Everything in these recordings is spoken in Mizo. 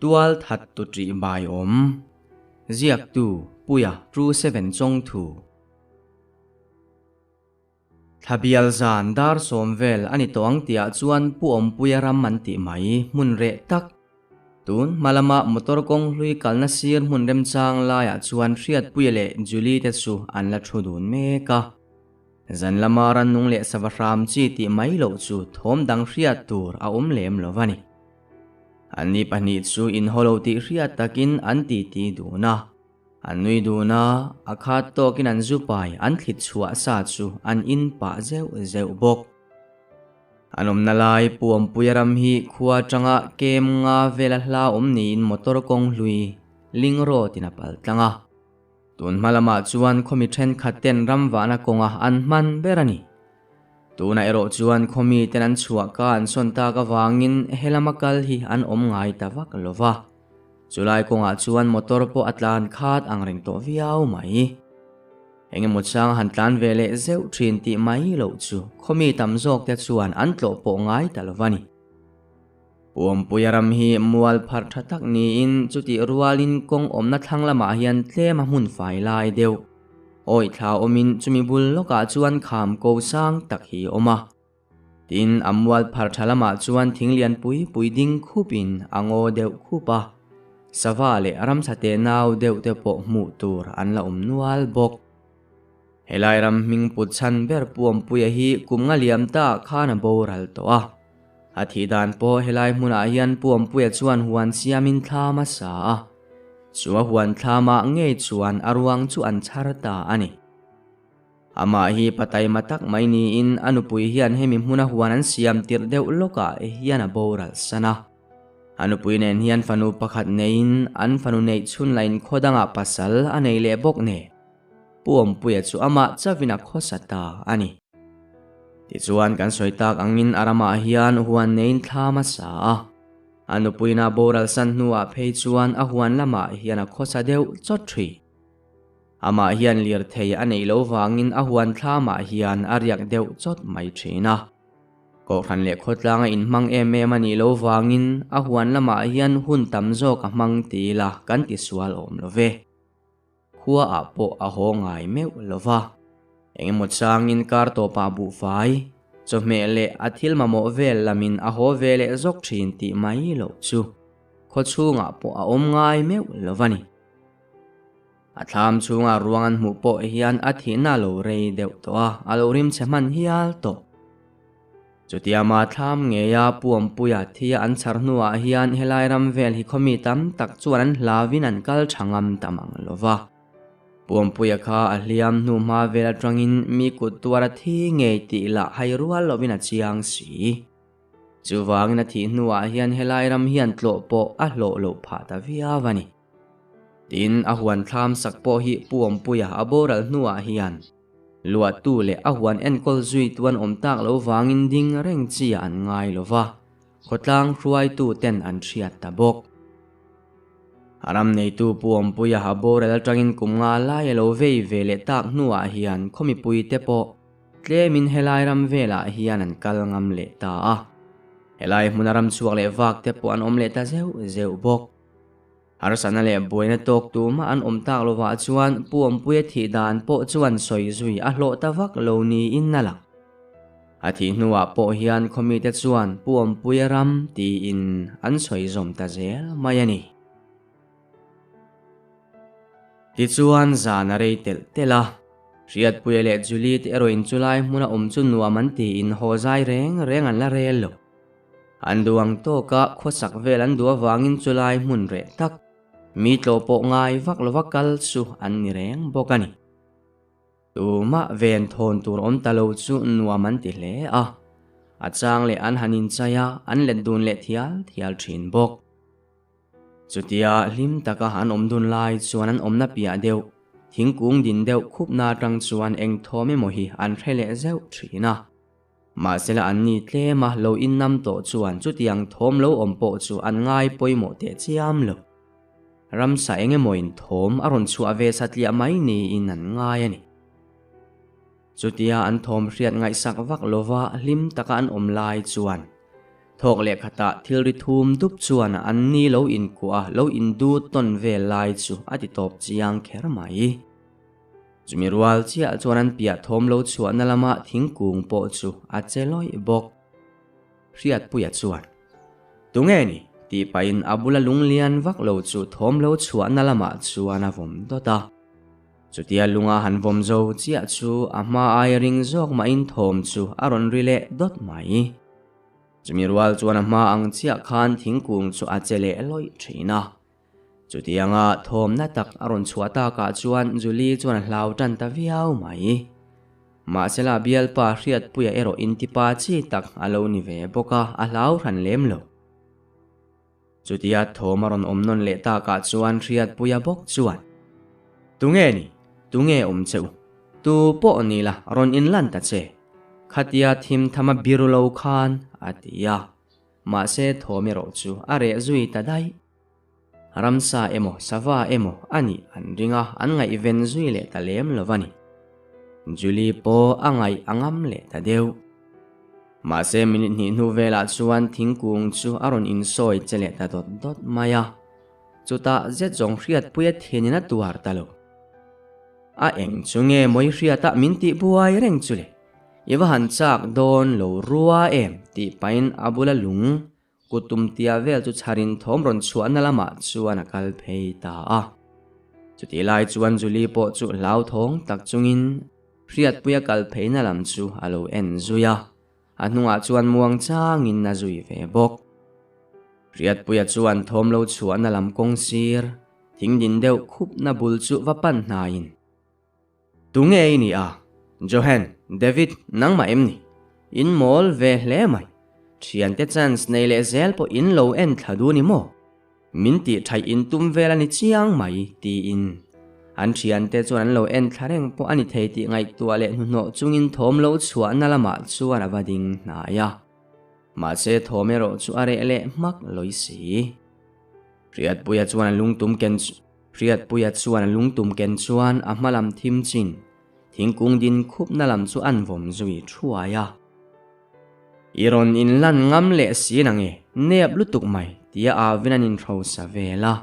Tual that tu ṭih bai awm. Ziaktu, Puia, True Seven Chawngthu. Thla bial zan dar sawm vel a ni tawh ang tihah chuan Pu Awmpuia ram an tih mai hmun reh tak. Tun hma lama motor kawng hlui kalna sir hmun remchang laiah chuan Hriatpuia leh Julie te chu an la thu dun mek a. Zan lama rannung leh sava hram chi tih mai loh chu thawm dang hriat tur a awm lem lo va ni. Anni pahnih chu inhaw lo tih hriat takin an titi dun a. An nui dun a, a khat tawkin an zu pai an thlit chhuah sa chu an in pah zeuh zeuh bawk. An awmna lai Puampuia ram hi khua atanga kem nga vela hla awm niin motor kawng hlui ling rawtin a pal tlang a. Tun hma lamah chuan khawmi thenkhat ten ram vahna kawnga an hman ber a ni. Tunah erawh chuan khawmi ten an chhuah ka an sawn tak avangin helama kal hi an awm ngai ta vak lo va. Chulai kawngah chuan motor pawh a tlan khat ang reng tawh viau mai. Eng emaw chang han tlan ve leh zeuh thin tih mai loh chu khawmi tam zawk te chuan an tlawh pawh ngai ta lo va ni. Puampuia ram hi mual pharh tha tak niin chutih rualin kawng awmna thlang lamah hian tlem a hmun fai lai deuh. Awi thla awmin chumi bul lawkah chuan kham ko sang tak hi a awm a. Tin, a mual phar tha lamah chuan thing lian pui pui ding khupin a ngaw deuh khup a, sava leh ramsa te nau deuh te pawh hmuh tur an la awm nual bawk. Helai ram hming put chhan ber Puampuia hi kum nga liam ta khan a boral tawh a. A thih dan pawh helai hmunah hian Puampuia chuan huan siamin thlam a sa a. Chu a huan thlamah ngei chuan a ruang chu an chhar ta a ni. Amah hi pa taima tak mai niin a nupui hian hemi hmuna huan an siam tirh deuh lawkah hian a boral san a. A nupui nen hian fanu pakhat neiin an fanu neih chhun lain khaw dangah pasal a nei leh bawk nen Pu Awmpuia chu amah chauhin a khawsa ta a ni. Tichuan kan sawi tak angin a ramah hian huan neiin thlam a sa a. A nupuina boral san hnuah phei chuan a huan lamah hian a khawsa deuh chawt thin. Amah hian lirthei a neih loh vangin a huan thlamah hian a riak deuh chawt mai thin a. Kohhran leh khawtlanga inhmang em em a nih loh vangin a huan lamah hian hun tam zawk a hmang ti ila kan ti sual awm lo ve. Khuaah pawh a haw ngai meuh lo va. Engemaw changin kar tawpah buhfai, chawhmeh leh a thil mamawh vel lamin a haw ve leh zawk thin tih mai loh chu khaw chhungah pawh a awm ngai meuh lo va ni. A thlam chhunga ruang an hmuh pawh hian a thihna a lo rei deuh tawh a, a lo rim chhe hman hial tawh. Chutiama thlam ngeia Puampuia thia an chhar hnuah hian helai ram vel hi khawmi tam tak chuan an hlauvin an kal tha ngam ta mang lo va. Puampuia kha a hliam hnu hma vel atangin mi kut tuar a thi ngei tih lah hai rual lovin a chiang si. Chuvangin a thih hnuah hian helai ram hian tlawh pawh a hlawh loh phah ta viau a ni. Tin, a huan thlam sak pawh hi Pu Awmpuia a boral hnuah hian luahtu leh a huan enkawl zui tuan awm tak lo vangin ding reng chi an ngai lo va, khawtlang hruaitu ten an hriat ta bawk. A ram neitu Pu Awmpuia a boral atangin kum nga lai a lo vei ve leh tak hnuah hian khaw mipuite pawh tlemin helai ram velah hian an kal ngam leh ta a. Helai hmuna ram chhuak leh vak te pawh an awm leh ta zeuh zeuh bawk. Harsatna leh buaina tawk tumah an awm tak lovah chuan Pu Awmpuia thih dan pawh chuan sawi zui a hlawh ta vak lo niin a lang. A thih hnuah pawh hian khawmite chuan Pu Awmpuia ram tiin an sawi zawm ta zel mai a ni. Tichuan zan a rei telh telh a, Hriatpuia leh Julie te erawhin chulai hmuna awm chu nuam an tiin haw zai reng reng an la rel lo. An duh ang tawka khawsak vel an duh avangin chulai hmun reh tak, mi tlawh pawh ngai vak lova kal chu an ni reng bawk a ni. Tumah ven thawn tur awm ta lo chu nuam an ti hle a, a chang leh an han inchai a, an let dun leh thial thial thin bawk. Chutia hlim taka an awm dun lai chuan an awmna piah deuh, thingkung din deuh khupna atang chuan eng thawm emaw hi an hre leh zeuh thin a. Mahsela an ni tlem a, lo innam tawh chuan chutiang thawm lo awm pawh chu an ngai pawimawh teh chiam lo. Ramsa eng emawin thawm a rawn chhuah ve satliah mai niin an ngai a ni. Chutia an thawm hriat ngaihsak vak lova hlim taka an awm lai chuan. Thawk leh khatah thil ri thum dup chuan an ni lo inkuah a, lo indut tawn vel lai chu a ti tawp chiang kher mai. Chumi rual chiah chuan an piah thawm lo chhuahna lama thingkung pawh chu a che lawih bawk. Hriatpuia chuan, Tunge ni? tih pahin a bula lunglian vak lo chu thawm lo chhuahna lamah chuan a vawm dawt a. Chutia lunga han vawm zo chiah chu a hma aia ring zawk mahin thawm chu a rawn ri leh dawt mai. Chumi rual chuan a hma ang chiah khan thingkung chu a che leh lawih thin a. Chutianga thawmna tak a rawn chhuah takah chuan Julie chuan a hlau tan ta viau mai. Mahsela bialpa Hriatpuia erawh intipa chi tak a lo ni ve bawk a, a hlau hran lem lo. Chutia thawm a rawn awm nawn leh takah chuan Hriatpuia bawk chuan, Tunge ni? Tunge awm che u? Tu pawh ni la rawn inlan ta che. Khatia thim thama biru lo khan, a ti a. Mahse thawm erawh chu a reh zui ta daih. Ramsa emaw sava emaw a nih an ring a, an ngaihven zui leh ta lem lo a ni. Julie pawh a ngaih a ngam leh ta deuh. Mahse minute hnih hnu velah chuan thingkung chu a rawn insawi che leh ta dawt dawt mai a. Chutah zet zawng hriatpuia thinin a tuar ta lo. A eng chu nge mawi hriatah min tih buai reng chu le? I va han chak dawn lo rua em tih pahin a bula lung Kut tum tia vel chu chharin thawm rawn chhuahna lamah chuan a kal phei ta a. Chutih lai chuan Julie pawh chu hlauthawng tak chungin Hriatpuia kal pheina lam chu a lo en zui a, a hnungah chuan muang changin a zui ve bawk. Hriatpuia chuan thawm lo chhuahna lam kawng sir, thing din deuh khupna bul chu va pan hnaiin, Tunge i nih a? Johan, David, nangmah em ni? In mawl ve hle mai. Thiante chance nei leh zel pawh in lo en thla duh ni maw? Min tih thaih in tum vel a ni chiang mai, tiin. An thiante chuan an lo en thla reng pawh a ni thei tih ngaihtuah leh hnuhnawh chungin thawm lo chhuahna lamah chuan a va ding hnai a. Mahse thawm erawh chu a reh leh hmak lawi si. Hriatpuia chuan a lungtum ken Hriatpuia chuan a lungtum ken chuan a hma lam thim chin thingkung din khupna lam chu an vawm zui thuai a. I rawn inlan ngam leh si nange, nep lutuk mai, tia Avin an inhrosa vel a.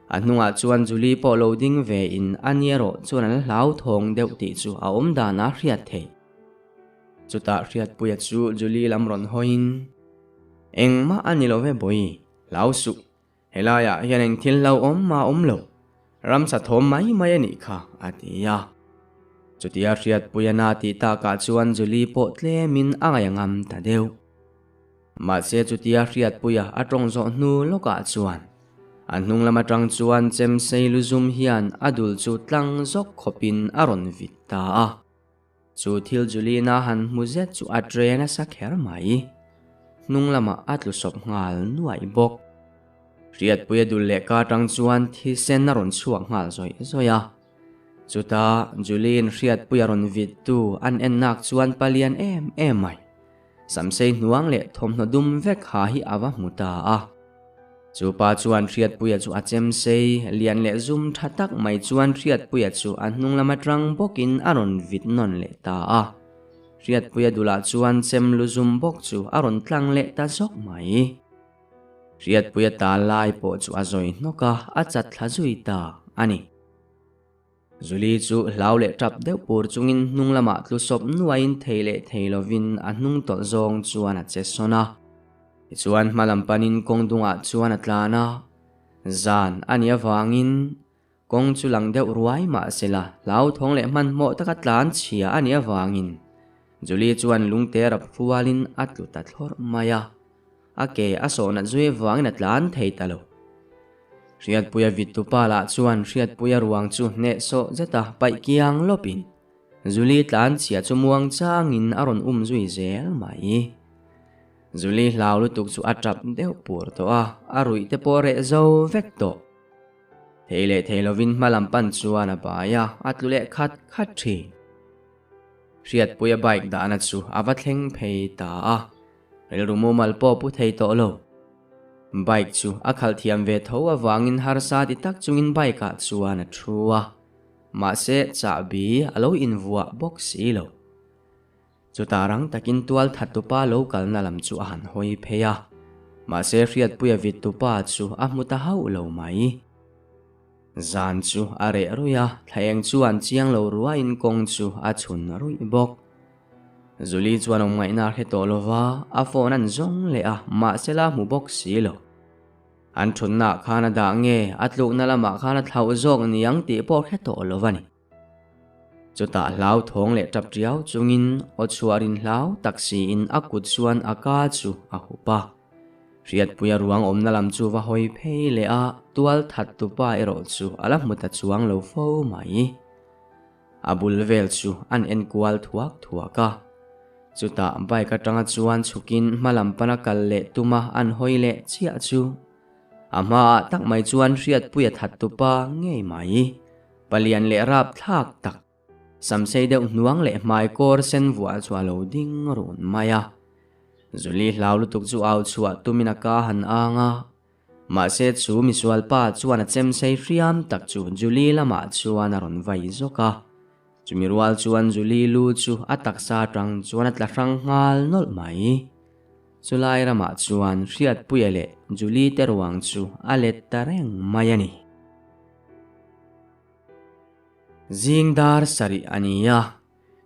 A hnungah chuan Julie pawh lo ding ve in a ni erawh chuan an hlauthawng deuh tih chu a awm dan a hriat theih. Chutah Hriatpuia chu Julie lam rawn hawiin, Engmah a ni lo ve bawi, hlau suh. Helaiah hian eng thil hlauhawm mah a awm lo, ramsa thawm mai mai a nih kha, a ti a. Chutia Hriatpuia na tih takah chuan Julie pawh tlemin a ngaih a ngam ta deuh. Mahse chutia Hriatpuia a tawng zawh hnu lawkah chuan a hnung lam atang chuan chem sei lu zum hian a dul chu tlang zawk khawpin a rawn vit ta a. Chu thil Julina han hmu zet chu a tre nasa kher mai. Hnung lamah a tlu sawp nghal nuaih bawk. Hriatpuia dul leh ka atang chuan thisen a rawn chhuak nghal zawih zawih a. Chutah Juli'n Hriatpuia rawn vittu an en nak chuan palian em em mai. Samsei hnuang leh thawmhnaw dum vek ha hi a va hmu ta a. Chu pa chuan Hriatpuia chu a chem sei, lian leh zum tha tak mai chuan Hriatpuia chu a hnung lam atang bawkin a rawn vit nawn leh ta a. Hriatpuia dulah chuan chem lu zum bawk chu a rawn tlang leh ta zawk mai. Hriatpuia tal lai pawh chu a zawi hnawk a, a chat thla zui ta a ni. Julie chu hlau leh tap deuh pur chungin hnung lamah tlu sawp nuaiin thei leh thei lovin a hnung tawlh zawng chuan a che sawn a. Tichuan hma lam panin kawng dungah chuan a tlan a, zan a nih avangin kawng chu lang deuh ruai mah sela hlauthawng leh hmanhmawh taka tlan chhia a nih avangin Julie chuan lungte rap rualin a tlu ta thlawrh mai a. A ke a sawhnat zui avangin a tlan thei ta lo. Hriatpuia vittupa lah chuan Hriatpuia ruang chu hnehsawh zeta paih kiang lawpin Julie tlan chhia chu muang changin a rawn um zui zel mai. Julie hlau lutuk chu a tap deuh pur tawh a, a ruih te pawh reh zo vek tawh. Thei leh thei lovin hma lam pan chuan a bai a, a tlu leh khat khat thin. Hriatpuia bike dahna chu a va thleng phei ta a. Rilru mumal pawh pu thei tawh lo. Bike chu a khalh thiam ve tho avangin harsa ti tak chungin bike ah chuan a thu a, mahse chahbi a lo invuah bawk si lo. Chutah rang takin tual thattupa lo kalna lam chu a han hawi phei a, mahse Hriatpuia vittupa chu a hmu ta hauh lo mai. Zan chu a reh ruih a, thlaeng chuan chiang lo ruaiin kawng chu a chhun ruih bawk. Julie chuan awm ngaihna a hre tawh lo va, a phone an zawng leh a, mahse la hmu bawk si lo. An thutnaah khan a dah nge, a tlukna lamah khan a thlauh zawk niang tih pawh hre tawh lo a ni. Chutah hlauthawng leh tap tiau chungin aw chhuah rin hlau tak siin a kut chuan a ka chu a hup a. Hriatpuia ruang awmna lam chu va hawi phei leh a, tual that tupa erawh chu a la hmu ta chuang lo fo mai. A bul vel chu an en kual thuak thuak a. Chutah bike atanga chuan chhukin hma lam pana kal leh tuma an hawi leh chiah chu a hmaah tak mai chuan Hriatpuia that tupa ngei mai. Palian leh rap thlak tak, samsei deuh hnuang leh hmai kawr sen vuah chu a lo ding run mai a. Julie hlau lutuk chu au chhuah tumin a ka han ang a. Mahse chu misual pa chuan a chemsei hriam tak chu Julie lamah chuan a rawn vai zawk a. Chumi rual chuan Julie lu chu a taksa atang chuan a tla hrang nghal nawlh mai. Chulai ramah chuan Hriatpuia leh Julie te ruang chu a let ta reng mai a ni. Zing dar sarih a ni a,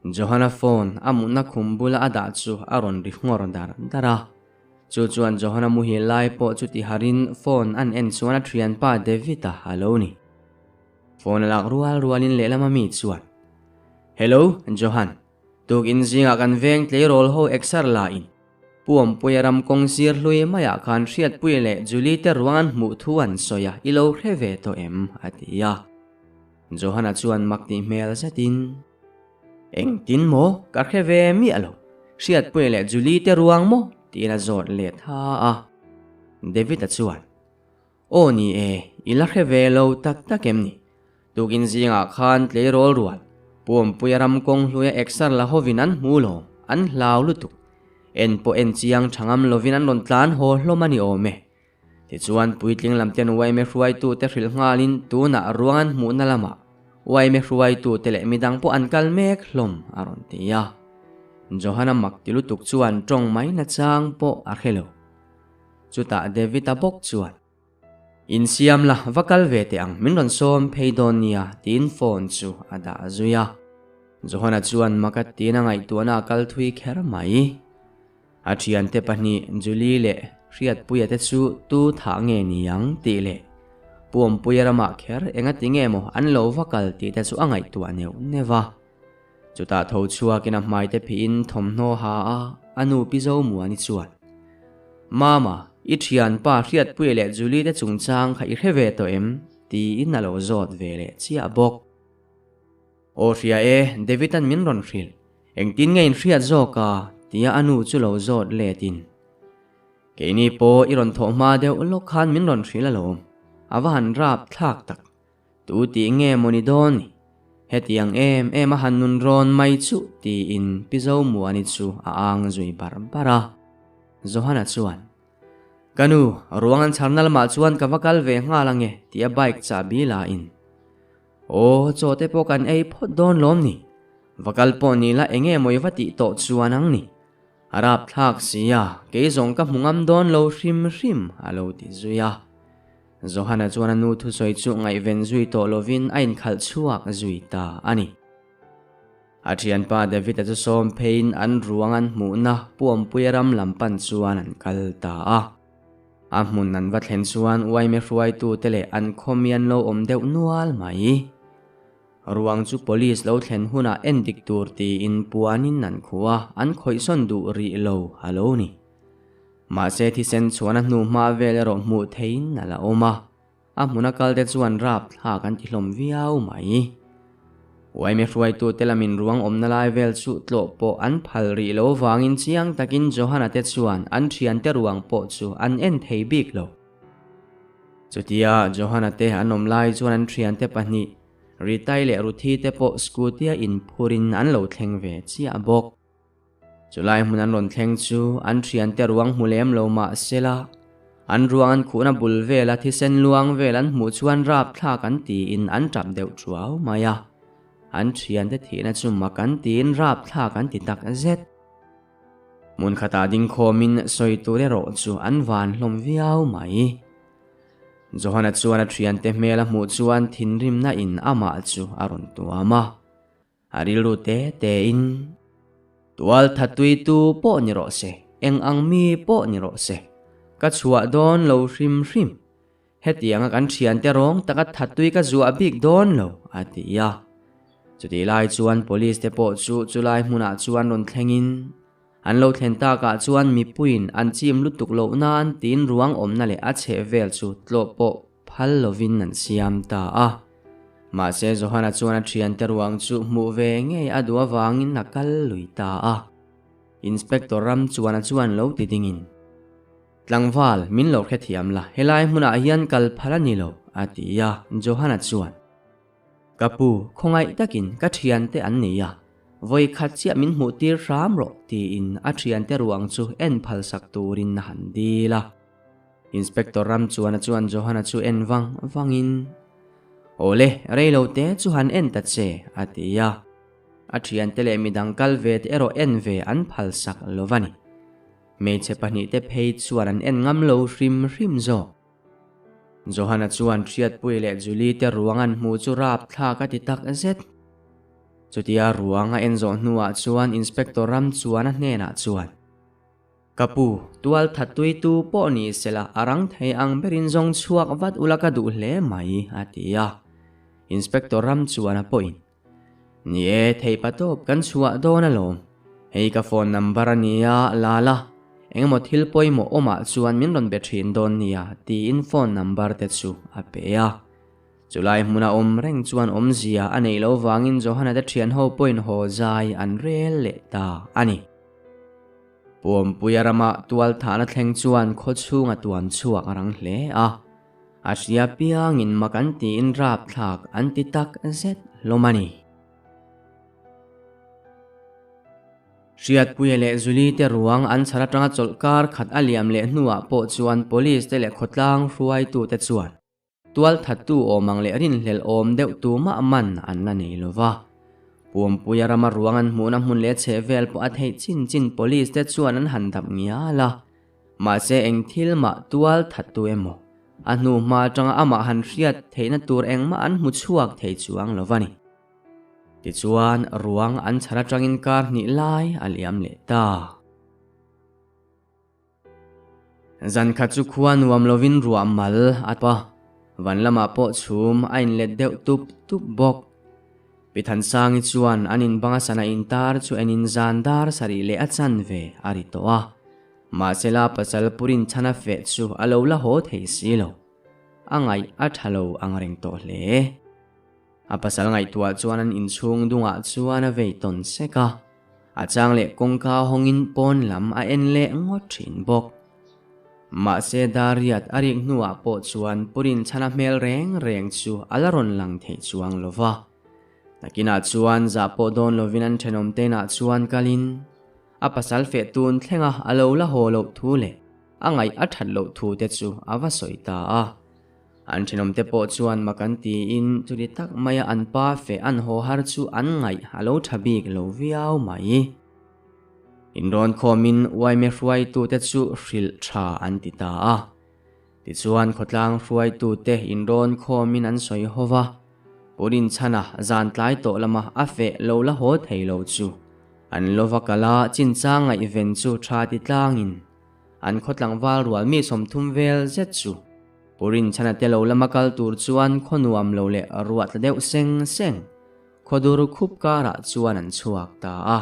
Johana phone a mutna khum bula a dah chu a rawn ri nghawr dar dar a. Chu chuan Johana muhil lai pawh chu ti harin phone an en chuan a thianpa David-a a lo ni. Phone a lak rual rualin lehlam a mi chuan, Hello, Johan. Tukin zingah kan veng tleirawl ho exer la in Puampuia ram kawng sir hlui maiah khan Hriatpuia leh Julie te ruang an hmuh thu an sawi a, i lo hre ve tawh em? a ti a. Johana chuan mak tih hmel zetin, Engtin maw? Ka hre ve miah lo. Hriatpuia leh Julie te ruang maw? tiin a zawt let ha a. David-a chuan, Aw ni e, i la hre ve lo tak tak em ni? Tukin zingah khan tleirawl rual, Puampuia ram kawng hluia exer la hovin an hmu lawm, an hlau lutuk. En pawh en chiang tha ngam lovin an rawn tlan haw hlawm a ni awm e. Tichuan puitling lam ten uaime hruaitute hrilh nghalin tunah ruang an hmuhna lamah uaime hruaitute leh midang pawh an kal mek hlawm a rawn ti a. Johana mak ti lutuk chuan tawng mai nachang pawh a hre lo. Chutah David-a bawk chuan. Insiam la, va kal ve teh ang, min rawn sawm phei dawn nia, tiin phone chu a dah zui a. Johana chuan maka tiin a ngaihtuahna a kal thui kher mai. A thiante pahnih Julie leh Hriatpuia te chu tu thah nge ni ang tih leh Puampuia ramah kher engati nge maw an lo va kal tih te chu a ngaihtuah neuh neuh a. Chutah tho chhuakin a hmaite phihin thawmhnaw ha a, a nu Pi Zomuani chuan, Mama, i thianpa Hriatpuia leh Julie te chungchang kha i hre ve tawh em? tiin a lo zawt ve leh chiah bawk. Aw hria e, David-a'n min rawn hrilh. Engtin nge in hriat zawk a? tia a nu chu lo zawt letin. Keini pawh i rawn thawh hma deuh lawk khan min rawn hrilh alawm, a va han rap thlak tak. Tu tih nge maw ni dawn ni? Hetiang em em a han nun rawn mai chuh tiin Pi Zomuani chu a ang zui bar bar a. Johana chuan, Ka nu, ruang an chharna lamah chuan ka va kal ve nghal ange tia bike chahbi la in. Aw, chaw te pawh kan ei phawt dawn lawm ni? Va kal pawh ni la enge maw i va tih tawh chuan ang ni? A rapthlak sia, kei zawng ka hmu ngam dawn lo hrim hrim a lo ti zui a. Johana chuan a nu thusawi chu ngaihven zui tawh lovin a inkhalh chhuak zui ta a ni. A thianpa David-a chu sawm pheiin an ruang an hmuhna Puampuia ram lam pan chuan an kal ta a. A hmun an va thlen chuan uaime hruaitute leh an khawmi an lo awm deuh nual mai. Ruang chu police lo thlen hunah en dik tur tiin puanin an khuh a, an khawihsawn duh rih lo a lo ni. Mahse thisen chhuan a hnu hma vel erawh hmuh theihin a la awm a, a hmuna kalte chuan rap thlak an ti hlawm viau mai. Uaime hruaitute lamin ruang awmna lai vel chu tlawh pawh an phal rih lo vangin chiang takin Johana te chuan an thiante ruang pawh chu an en thei bik lo. Chutia Johana te an awm lai chuan an thiante pahnih Ritai leh Ruthi te pawh scooty-a inphurin an lo thleng ve chiah bawk. Chulai hmun an rawn thleng chu an thiante ruang hmu lem lo mah sela, an ruang an khuhna bul vela thisen luang vel an hmuh chuan rapthlak an tiin an tap deuh thuau mai a. An thiante thihna chu mak an tiin rapthlak an ti tak zet. Hmun khatah ding khawmin sawi tur erawh chu an van hlawm viau mai. Johana chuan a thiante hmel a hmuh chuan thinrimna in amah chu a rawn tuam a. A rilru te te in, Tual thatuitu pawh ni rawh se, eng ang mi pawh ni rawh se, ka chhuah dawn lo hrim hrim. Hetianga kan thiante rawng taka thatui ka zuah bik dawn lo, a ti a. Chutih lai chuan police te pawh chu chulai hmunah chuan rawn thlengin an lo thlen takah chuan mipuiin an chim lutuk loh nan tiin ruang awmna leh a chheh vel chu tlawh pawh phal lovin an siam ta a. Mahse Johana chuan a thiante ruang chu hmuh ve ngei a duh avangin a kal lui ta a. Inspector Ramchuana chuan lo ti dingin. Tlangval, min lo hrethiam la, helai hmunah hian kal phal a ni lo, a ti a, Johana chuan, Ka pu, khawngaih takin ka thiante an ni a, vawi khat chiah min hmuh tir hram rawh, tiin a thiante ruang chu en phal sak turin a han dil a. Inspector Ramchuana chuan Johana chu en vang vangin, Awle, rei lo te chu han en ta che, a ti a. A thiante leh midang kal ve te erawh en ve an phal sak lo va ni. Hmeichhe pahnihte phei chuan an en ngam lo hrim hrim zawk. Johana chuan Hriatpuii leh Julie te ruang an hmuh chu rapthlak a ti tak zet. Chutia ruang a en zawh hnuah chuan Inspector ram chuan a hnenah chuan, Ka pu, tual thattuitu pawh ni sela a rang thei ang berin zawng chhuak vat ula ka duh hle mai, a ti a. Inspector ram chuan a pawhin, Ni e, thei pa tawp kan chhuah dawn alawm. Hei ka phone number a nia, Lala. Engemaw thil pawimawh awmah chuan min rawn be thin dawn nia, tiin phone number te chu a pe a. Chulai hmuna awm reng chuan awmzia a neih loh vangin Johana te thian ho pawhin haw zai an rel leh ta a ni. Puampuia rama tual thahna thleng chuan khaw chhunga tuam chhuak a rang hle a. A hria piangin mak an tiin rapthlak an ti tak zet hlawm a ni. Hriatpuia leh Julie te ruang an chhar atanga chawlh kar khat a liam leh hnuah pawh chuan police te leh khawtlang hruaitute chuan tualthattu awm ang leh rinhlelh awm deuh tumah man an la nei lo va. Puampuia rama ruang an hmuhna hmun leh chhehvel pawh a theih chin chin police te chuan an han dap ngial a. Mahse eng thil mah tual that tu emaw, a hnu hma atanga amah han hriat theihna tur engmah an hmu chhuak thei chuang lo va ni. Tichuan ruang an chhar atangin kar hnih lai a liam leh ta. Zan khat chu khua nuam lovin ruah mal a pa, van lamah pawh chhum a inlet deuh tup tup bawk. Pi Thansangi chuan an inbanga sana intar chu enin zan dar sarih leh a chanve a ri tawh a. Mahsela pasal purin chhan a feh chu a lo la haw thei si lo. A ngaih a tha lo ang reng tawh hle. A pasal ngaihtuah chuan an inchhung dungah chuan a vei tawn sek a. A chang leh kawngka hawngin pawn lam a en leh ngawt thin bawk. Mahse Dariat a rik hnuah pawh chuan purin chhan a hmel reng reng chu a la rawn lang thei chuang lo va. Nakinah chuan zah pawh dawn lovin an thenawm tenah chuan kalin A pasal feh tun thlenga a lo la haw loh thu leh a ngaih a that loh thu te chu a va sawi ta a. An thenawmte pawh chuan mak an tiin chuti tak maia an pa feh an haw har chu an ngaih a lo tha bik lo viau mai. Inrawn khawmin uaime hruaitute chu hrilh tha an ti ta a. Tichuan khawtlang hruaitute inrawn khawmin an sawi ho va, Pu Rinchhana zan tlai tawh lama a feh lo la haw thei lo chu an lova kal a, chinchang ngaihven chu tha ti tlangin an khawtlangval rual mi 30 vel zet chu Pu Rinchhana te lo lama kal tur chuan khaw nuam lo leh ruah tla deuh seng seng khawdur khup karah chuan an chhuak ta a.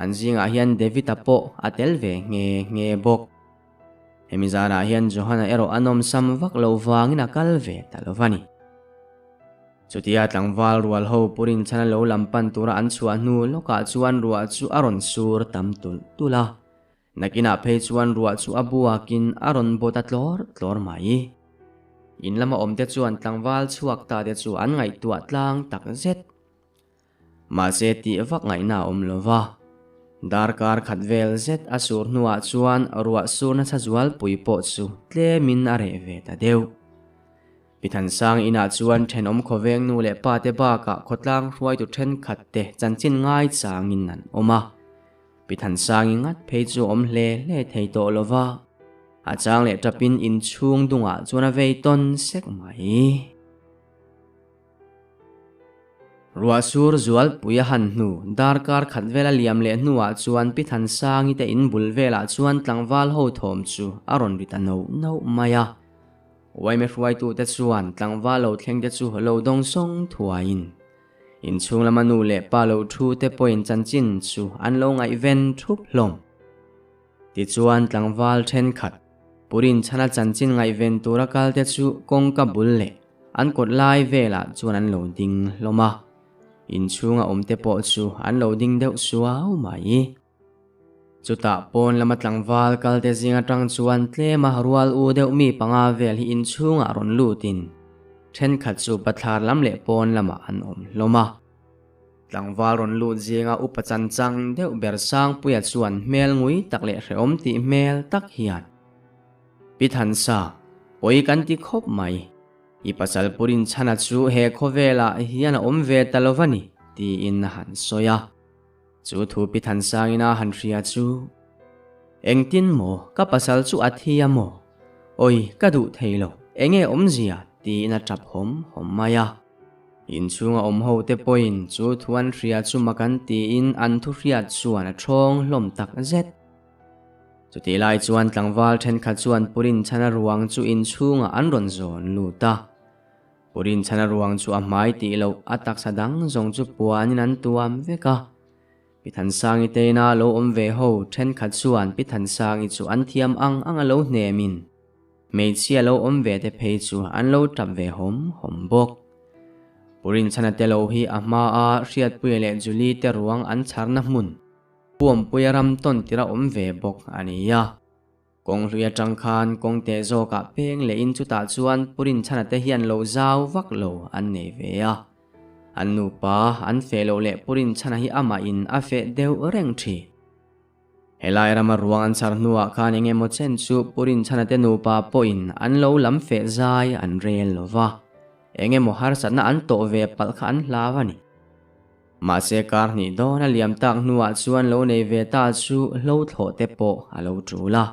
An zingah hian David-a pawh a tel ve nghe nghe bawk. Hemi zanah hian Johana erawh a nawmsam vak lo vangin a kal ve ta lo va ni. Chutia tlangval rual ho purin chhan a lo lam pan tura an chhuah hnu lawkah chuan ruah chu a rawn sur tam tulh tulh a. Nakinah phei chuan ruah chu a buakin a rawn bawt a tlawr tlawr mai. In lama awmte chuan tlangval chhuak ta te chu an ngaihtuah tlang tak zet. Mahse tih vak ngaihna a awm lo va. Darkar khat vel zet a sur hnuah chuan ruah sur nasa zualpui pawh chu tlemin a reh ve ta deuh. Pi Thansang inah chuan thenawm khawveng nu leh pa te bakah khawtlang hruaitu thenkhat te chanchin ngaichangin an awm a. Pi Thansangi ngat phei chu awm hle hle thei tawh lo va, a chang leh tapin inchhung dungah chuan a vei tawn sek mai. Ruah sur zualpui a han hnu, darkar khat vela liam leh hnuah chuan Pi Thansangi te in bul velah chuan tlangval ho thawm chu a rawn ri ta noh noh mai a. Uaime hruaitute chuan tlangval lo thleng te chu lo dawng sawng thuaiin inchhung lama nu leh pa lo thu te pawhin chanchin chu an lo ngaihven thup hlawm. Tichuan tlangval thenkhat Purin chhana chanchin ngaihven tura kal te chu kawngka bul leh an kawt lai velah chuan an lo ding hlawm a, inchhunga awm te pawh chu an lo ding deuh suau mai. Chutah pawn lama tlangval kal te zing atang chuan tlema rual u deuh mi panga vel hi inchhungah rawn lutin thenkhat chu bathlar lam leh pawn lamah an awm hlawm a. Tlangval rawn lut zinga upa chanchang deuh ber Sangpuia chuan hmel ngui tak leh hrehawm tih hmel tak hian, Pi Thansa, pawi kan ti khawp mai. I pasal Purin chhana chu he khawvelah hian a awm ve ta lo va ni, tiin a han sawi a. Chu thu Pi Thansangin a han hria chu, Engtin maw ka pasal chu a thi a maw? Awi, ka duh thei lo, enge awmzia? tiin a tap hawm hawm mai a. Inchhunga awm ho te pawhin chu thu an hria chu mak an tiin an thu hriat chuan a thawng hlawm tak zet. Chutih lai chuan tlangval thenkhat chuan Purinchhana ruang chu inchhungah an rawn zawn lut a. Purinchhana ruang chu a hmai tih loh a taksa dang zawng chu puanin an tuam vek a. Pi Thansangi teina lo awm ve ho thenkhat chuan Pi Thansangi chu an thiam ang ang a lo hnemin hmeichhia lo awm ve te phei chu an lo tap ve hawm hawm bawk. Purinchhana te lo hi a hmaa Hriatpuia leh Julie te ruang an chharna hmun Puampuia ram tawn tir a awm ve bawk a ni a. Kawng hlui atang khan kawng teh zawkah peng leh in chutah chuan Purinchhana te hian lo zau vak lo an nei ve a. An nupa an feh loh leh Purinchhana hi amah in a feh deuh reng thin. Helai rama ruang an chhar hnuah khan eng emaw chen chu Purinchhana te nupa pawhin an lo lam feh zai an rel lo va, eng emaw harsatna an tawh ve palh kha an hlau a ni. Mahse kar hnih dawn a liam tak hnuah chuan lo nei ve ta chu hlo thlawh te pawh a lo tul a.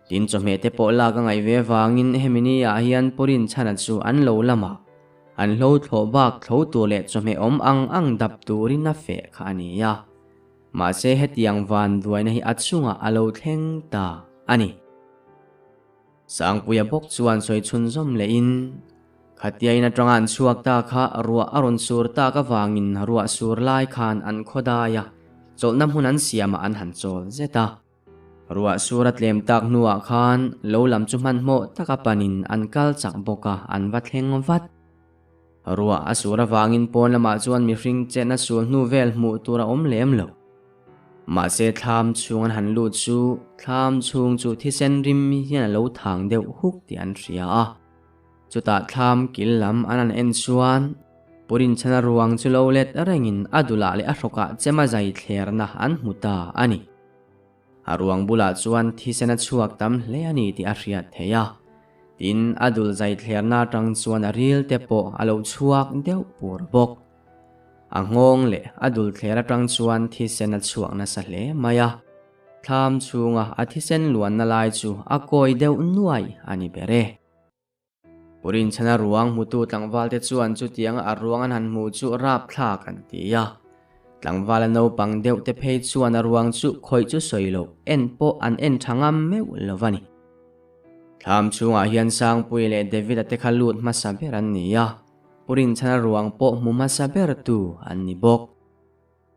Tin chawhmeh te pawh lak a ngaih ve vangin hemi ni ah hian Purinchhana chu an lo lamah an hlo thlawh bak thlo tur leh chawhmeh awm ang ang dap turin a feh kha a ni a. Mahse hetiang van duaina hi a chungah a lo thleng ta a ni. Sangpuia bawk chuan sawi chhunzawm lehin, Khatiain atanga an chhuak ta kha ruah a rawn sur tak avangin ruah sur lai khan an khaw dai a, chawlhna hmun an siamah an han chawl zet a. Ruah sur a tlem tak hnuah khan lo lam chu hmanhmawh taka panin an kal chak bawk a, an va thleng vat. Ruah a sur avangin pawn lamah chuan mihring chetna sul hnu vel hmuh tur a awm lem lo. Mahse thlam chhung an han lut chu thlam chhung chu thisen rim hian a lo thang deuh huk tih an hria a. Chutah thlam kil lam an han en chuan Purinchhana ruang chu lo let rengin a dulah leh a hrawkah chema zai thlerna an hmu ta a ni. A ruang bulah chuan thisen a chhuak tam hle a ni tih a hriat theih a. Tin, a dul zai thlerna atang chuan a ril te pawh a lo chhuak deuh pur bawk. A nghawng leh a dul thler atang chuan thisen a chhuak nasa hle mai a. Thlam chhunga a thisen luanna lai chu a kawi deuh nuai a ni ber e. Purinchhana ruang hmutu tlangvalte chuan chutianga a ruang an han hmuh chu rapthlak an ti a. Tlangvala naupang deuh te phei chuan a ruang chu khawih chu sawi loh en pawh an en tha ngam meuh lo a ni. Thlam chhungah hian Sangpuii leh David-a te kha lut hmasa ber an ni a, Purinchhana ruang pawh hmu hmasa ber tu an ni bawk.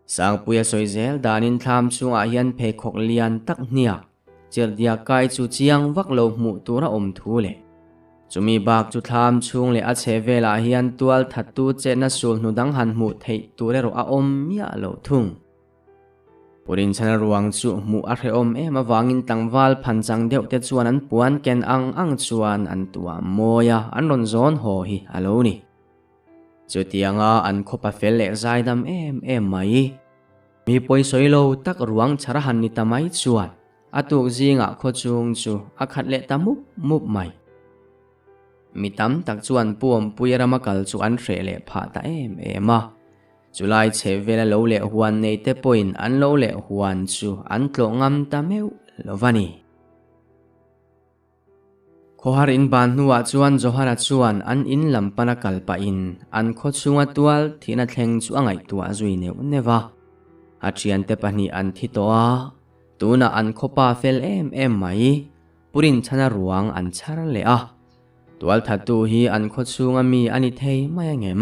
Sangpuia sawi zel danin thlam chhungah hian pheikhawk lian tak hniak chirhdiak kai chu chiang vak lo hmuh tur a awm thu leh chumi bak chu thlam chhung leh a chhe velah hian tual thattu chetna sul hnu dang han hmuh theih tur erawh a awm miah lo thung. Purinchhana ruang chu hmuh a hrehawm em avangin tlangval phanchang deuh te chuan an puan ken ang ang chuan an tuam mawi a, an rawn zawn haw hi a lo ni. Chutianga an khawpa fel leh zaidam em em mai. Mi pawisawi lo tak ruang chhar a han ni ta mai chuan a tuk zingah khaw chung chu a khat leh ta mup mup mai. Mi tam tak chuan Puampui rama kal chu an hreh leh phah ta em em a. Chulai chhehvela lo leh huan nei te pawhin an lo leh huan chu an tlawh ngam ta meuh lo va ni. Khawhar in ban hnuah chuan Johana chuan an in lam pana kal pahin an khaw chhunga tual thihna thleng chu a ngaihtuah zui neuh neuh a. A thiante pahnih an thi tawh a, tunah an khawpa fel em em mai. Purinchhana ruang an chhar leh a. Tualthattu hi an khaw chhunga mi a ni thei mai angem?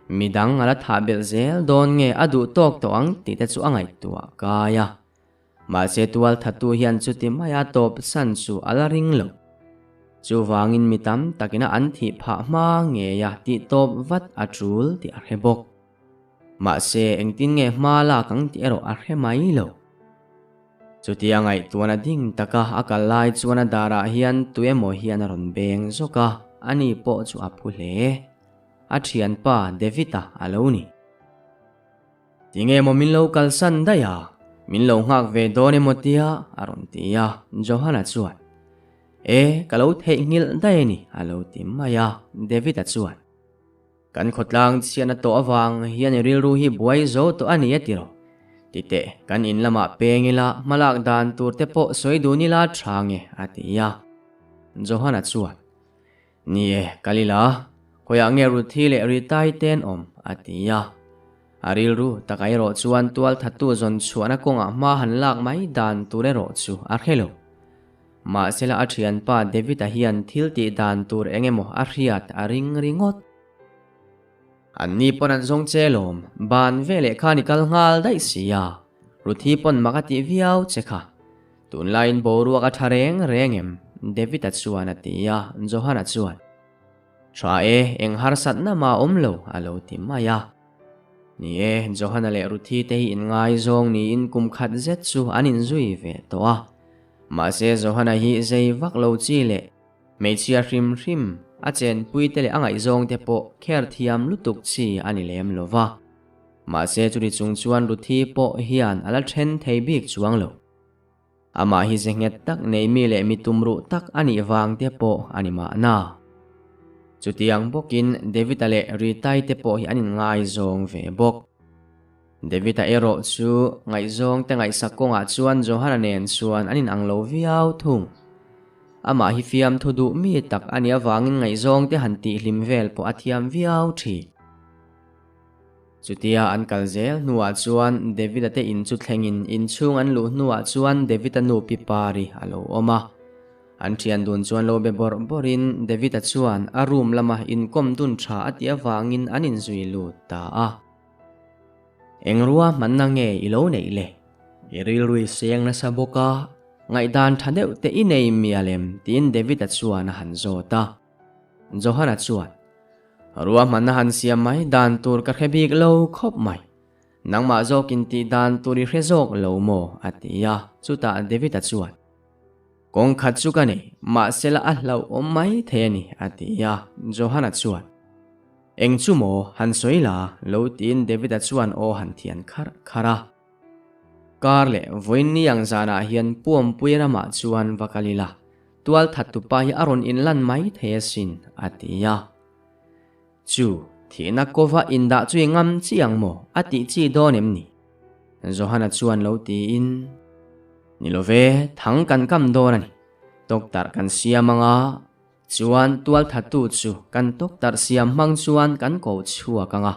Midang a la thah belh zel dawn nge a duh tawk tawh ang tih te chu a ngaihtuah kai a. Mahse tualthattu hian chuti maia tawp san chu a la ring lo. Chuvangin mi tam takina an thih phah hma ngeia tih tawp vat a tul tih a hre bawk. Mahse engtin nge hma lak ang tih erawh a hre mai lo. Chutia ngaihtuahna ding taka a kal lai chuan a darah hian tuemaw hian a rawn beng zawk a, ani pawh chu a phu hle. A thianpa David-a a lo ni. Tinge maw min lo kalsan daih a, min lo nghak ve dawn emaw tia a rawn ti a, Johan-a chuan, E, ka lo theihnghilh daih a ni a lo ti mai a, David-a chuan. Kan khawtlang chhiatna tawh avang hian i rilru hi buai zo tawh a ni a tiraw? Ti teh, kan in lamah peng ila hmalak dan tur te pawh sawi dun ila tha nge a ti a. Johana chuan, Ni e, kal ila, khawiah nge Ruthi leh Ritai te an awm? a ti a. A rilru taka erawh chuan tualthattu zawn chhuahna kawngah hma han lak mai dan tur erawh chu a hre lo. Mahsela a thianpa David-a hian thil tih dan tur eng emaw a hriat a ring ringawt. Anni pawn an zawng che lawm, ban veleh khan i kal nghal daih si a, Ruthi pawn mak a tih viau che kha. Tunlaiin boruak a tha reng reng em? David-a chuan a ti a, Johan-a chuan, Tha e, eng harsatna mah awm lo, a lo ti mai a. Ni e, Johan-a leh Ruthi te hi inngaizawng niin kum khat zet chu an inzui ve tawh a. Mahse Johana hi zei vak lo chi leh hmeichhia hrim hrim a chenpui te leh a ngaihzawng te pawh kher thiam lutuk chi a ni lem lo va. Mahse churi chung chuan Ruthi pawh hian a la then thei bik chuang lo. Amah hi ze nghet tak nei mi leh mi tumruh tak a nih vang te pawh a ni mahna. Chutiang bawkin David-a leh Ritai te pawh hi an inngaizawng ve bawk. David-a erawh chu ngaihzawng te ngaihsak kawngah chuan Johana nen chuan an inang lo viau thung. Amah hi fiamthu duh mi tak a nih avangin ngaihzawng te han tihhlim vel pawh a thiam viau thin. Chutia an kal zel hnuah chuan David-a te in chu thlengin inchhung an luh hnuah chuan David-a nu Pi Pari a lo awm a. An thian dun chuan lo be bawrh bawrhin David-a chuan a room lama inkawm dun tha a tih avangin an inzui lut ta a. Eng rua hmanna nge i lo neih le? I rilru i seng nasa bawk a, ngaihdan tha deuh te i nei mial em? tiin David-a chuan a han zawt a. Johana chuan, Rua hmanna han siam mai dan tur ka hre bik lo khawp mai. Nangmah zawkin tih dan tur i hre zawk lo maw? a ti a, chutah David-a chuan, Kawng khat chu ka nei, mahsela a hlauhawm mai thei a ni, a ti a. Johana chuan, Eng chu maw, han sawi la, lo tiin David-a chuan aw han thian kharh kharh a. Kar leh vawiin ni ang zanah hian Puampui ramah chuan va kal ila, tual thattupa hi a rawn inlan mai thei asin, a ti a. Chu, thihna kova indah chu i ngam chi ang maw? a tih chi dawn em ni? Johana chuan lo tiin, Ni lo ve, thang kan kam dawn a ni. Tawktarh kan siam ang a, chuan tualthattu chu kan tawktarh siam hmang chuan kan ko chhuak ang a.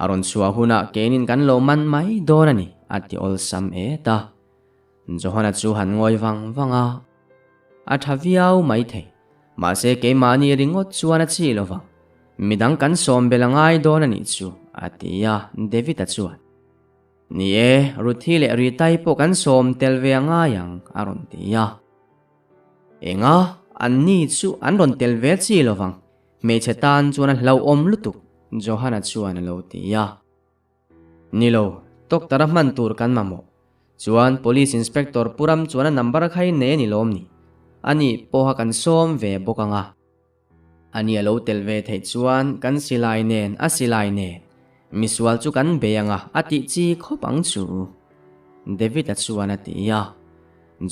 A rawn chhuah hunah keinin kan lo man mai dawn a ni, a ti awlsam et a. Johana chu han ngawi vang vang a, A tha viau mai thei. Mahse keimahni ringawt chuan a chi lo vang. Midang kan sawm bel a ngai dawn a nih chu, a ti a, David-a chuan. Ni e, Ruthi leh Ritai pawh kan sawm tel ve a ngai ang, a rawn ti a. Enga, anni chu an rawn tel ve chi lo vang. Hmeichhe tan chuan a hlauhawm lutuk, Johana chuan a lo ti a. Ni lo, doctor a hman tur kan mamawh. Chuan Police Inspector Pu Ram chuan a number kha i nei a ni lawm ni? Ani pawha kan sawm ve bawk ang a. Ani a lo tel ve theih chuan kan silai nen a silai nen misual chu kan bei ang a, a tih chi khawp ang chu. David-a chuan a ti a.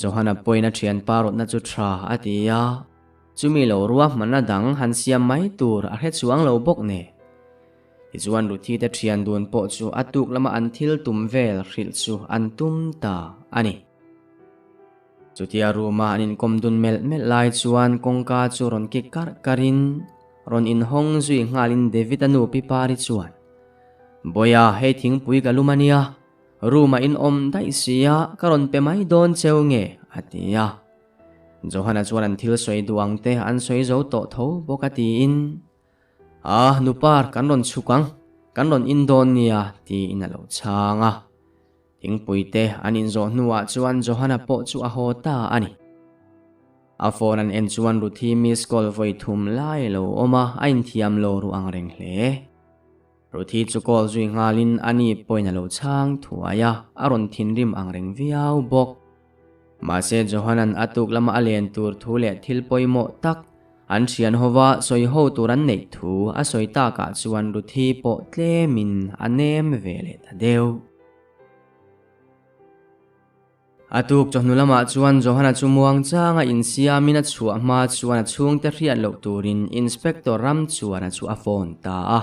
Johana pawhin a thianpa rawtna chu tha a ti a. Chumi lo ruahmanna dang han siam mai tur a hre chuang lo bawk nen. Tichuan Ruthi te thian dun pawh chu a tuk lama an thil tum vel hrilh chu an tum ta a ni. Chutia room-a an inkawm dun melh melh lai chuan kawngka chu rawn kik karh karhin rawn inhawng zui nghalin David-a nu Pi Pari chuan, Bawiha, hei thingpui ka lum a nia, room-ah in awm daih sia, ka rawn pe mai dawn cheu nge? a ti a. Johana chuan an thil sawi duh ang te an sawi zo tawh tho bawk a tiin, A, nupar kan rawn chhuk ang, kan rawn in dawn nia tiin a lo chhang a. Thingpui te an inzawh hnuah chuan Johana pawh chu a haw ta a ni. A phone an en chuan Ruthi miss call vawi thum lai a lo awm a, a inthiam lo ru ang reng hle. Ruthi chu call zui nghalin a ni pawhin a lo chhang thuai a, a rawn thinrim ang reng viau bawk. Mahse Johanan a tuk lama a len tur thu leh thil pawimawh tak an thian hova sawi ho tur an neih thu a sawi takah chuan Ruthi pawh tlemin a nem ve leh ta deuh. A tuk chawhnu lamah chuan Johana chu muang changa insiamin a chhuah hma chuan a chhungte hriat loh turin Inspector Ramchuana chu a phone ta a.